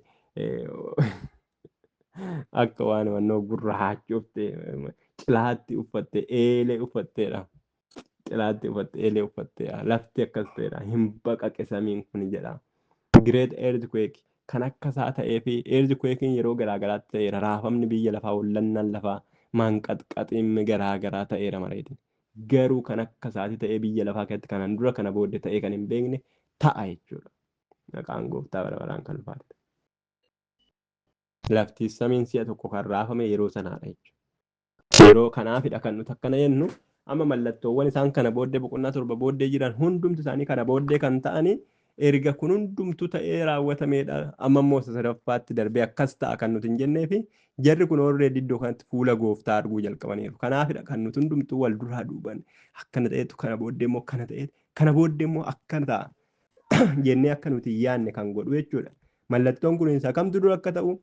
akka waan wannoo gurraacha uffatte, cilaatti uffatte, eelee uffatteedha. Cilaatti uffatte, eelee uffatteedha. Lafti akkas ta'edha. Hin baqaqe samiin kun jedha. Great earthquake kan akka isaa ta'ee fi earthquakein yeroo garaa garaatti ta'eera. Raafamni biyya lafaa, hollannaan lafaa, maanqaxqaxiin garaa garaa ta'eera mareetiin. Garuu kan akka isaati ta'ee biyya lafaa keessatti kanaan dura kana booddee ta'ee kan hin beekne ta'a jechuudha. Maqaan gooftaa bara baraan kan ulfaate. Lafti samiin si'a tokko kan raafame yeroo sanaadha jechuudha. Yeroo kanaafidha kan nuti akkana jennu. Amma mallattoowwan isaan kana booddee boqonnaa 7 booddee jiran hundumti isaanii kana booddee kan ta'anii erga kun hundumtu ta'ee raawwatameedha. Amma immoo isa sadaffaatti darbee akkas ta'a kan nuti hin jennee fi jarri kun already iddoo kanatti fuula gooftaa arguu jalqabaniiru. Kanaafidha kan nuti hundumtuu wal duraa duuban akkana ta'eetu, kana booddee immoo akkana ta'eetu, kana booddee immoo akkana ta'a jennee akka nuti hin yaadne kan godhu jechuudha. Mallattoon kun isa kamtu dura akka ta'u,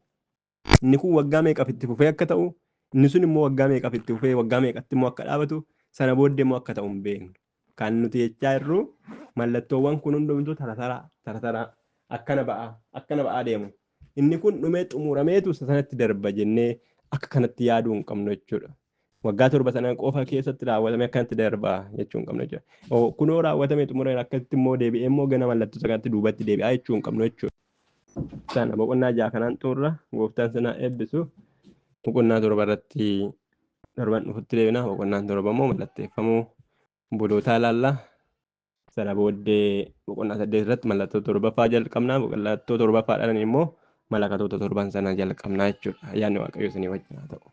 inni kun waggaa meeqaaf itti fufee akka ta'u, inni sun immoo waggaa meeqaaf itti fufee waggaa meeqatti immoo akka dhaabatu, sana booddee immoo akka ta'u hin beeknu. Kan nuti jechaa jirru mallattoowwan kun hundumtuu tara tara tara tara akkana ba'aa deemu. Inni kun dhumee xumurameetu isa sanatti darba jennee akka kanatti yaaduu hin qabnu jechuudha. Waggaa 7 sana qofa keessatti raawwatame akkanatti darba jechuu hin qabnu jechuudha. Kunoo raawwatame xumureera akkasitti immoo deebi'ee immoo gana mallattoo kanatti duubatti deebi'aa jechuu hin qabnu jechuudha. Sana boqonnaa 6 kanaan xumurra. Gooftaan sana eebbisu. Boqonnaa 7 irratti torban dhufutti deebina. Boqonnaan 7 immoo mallatteeffamuu bulootaa ilaalla. Sana booddee boqonnaa 8 irratti mallattoo 7ffaa jalqabna. Mallattoo 7ffaadhaan immoo malakatoota 7 sana jalqabna jechuudha. Ayyaanni Waaqayyoo isinii wajjin haa ta'u.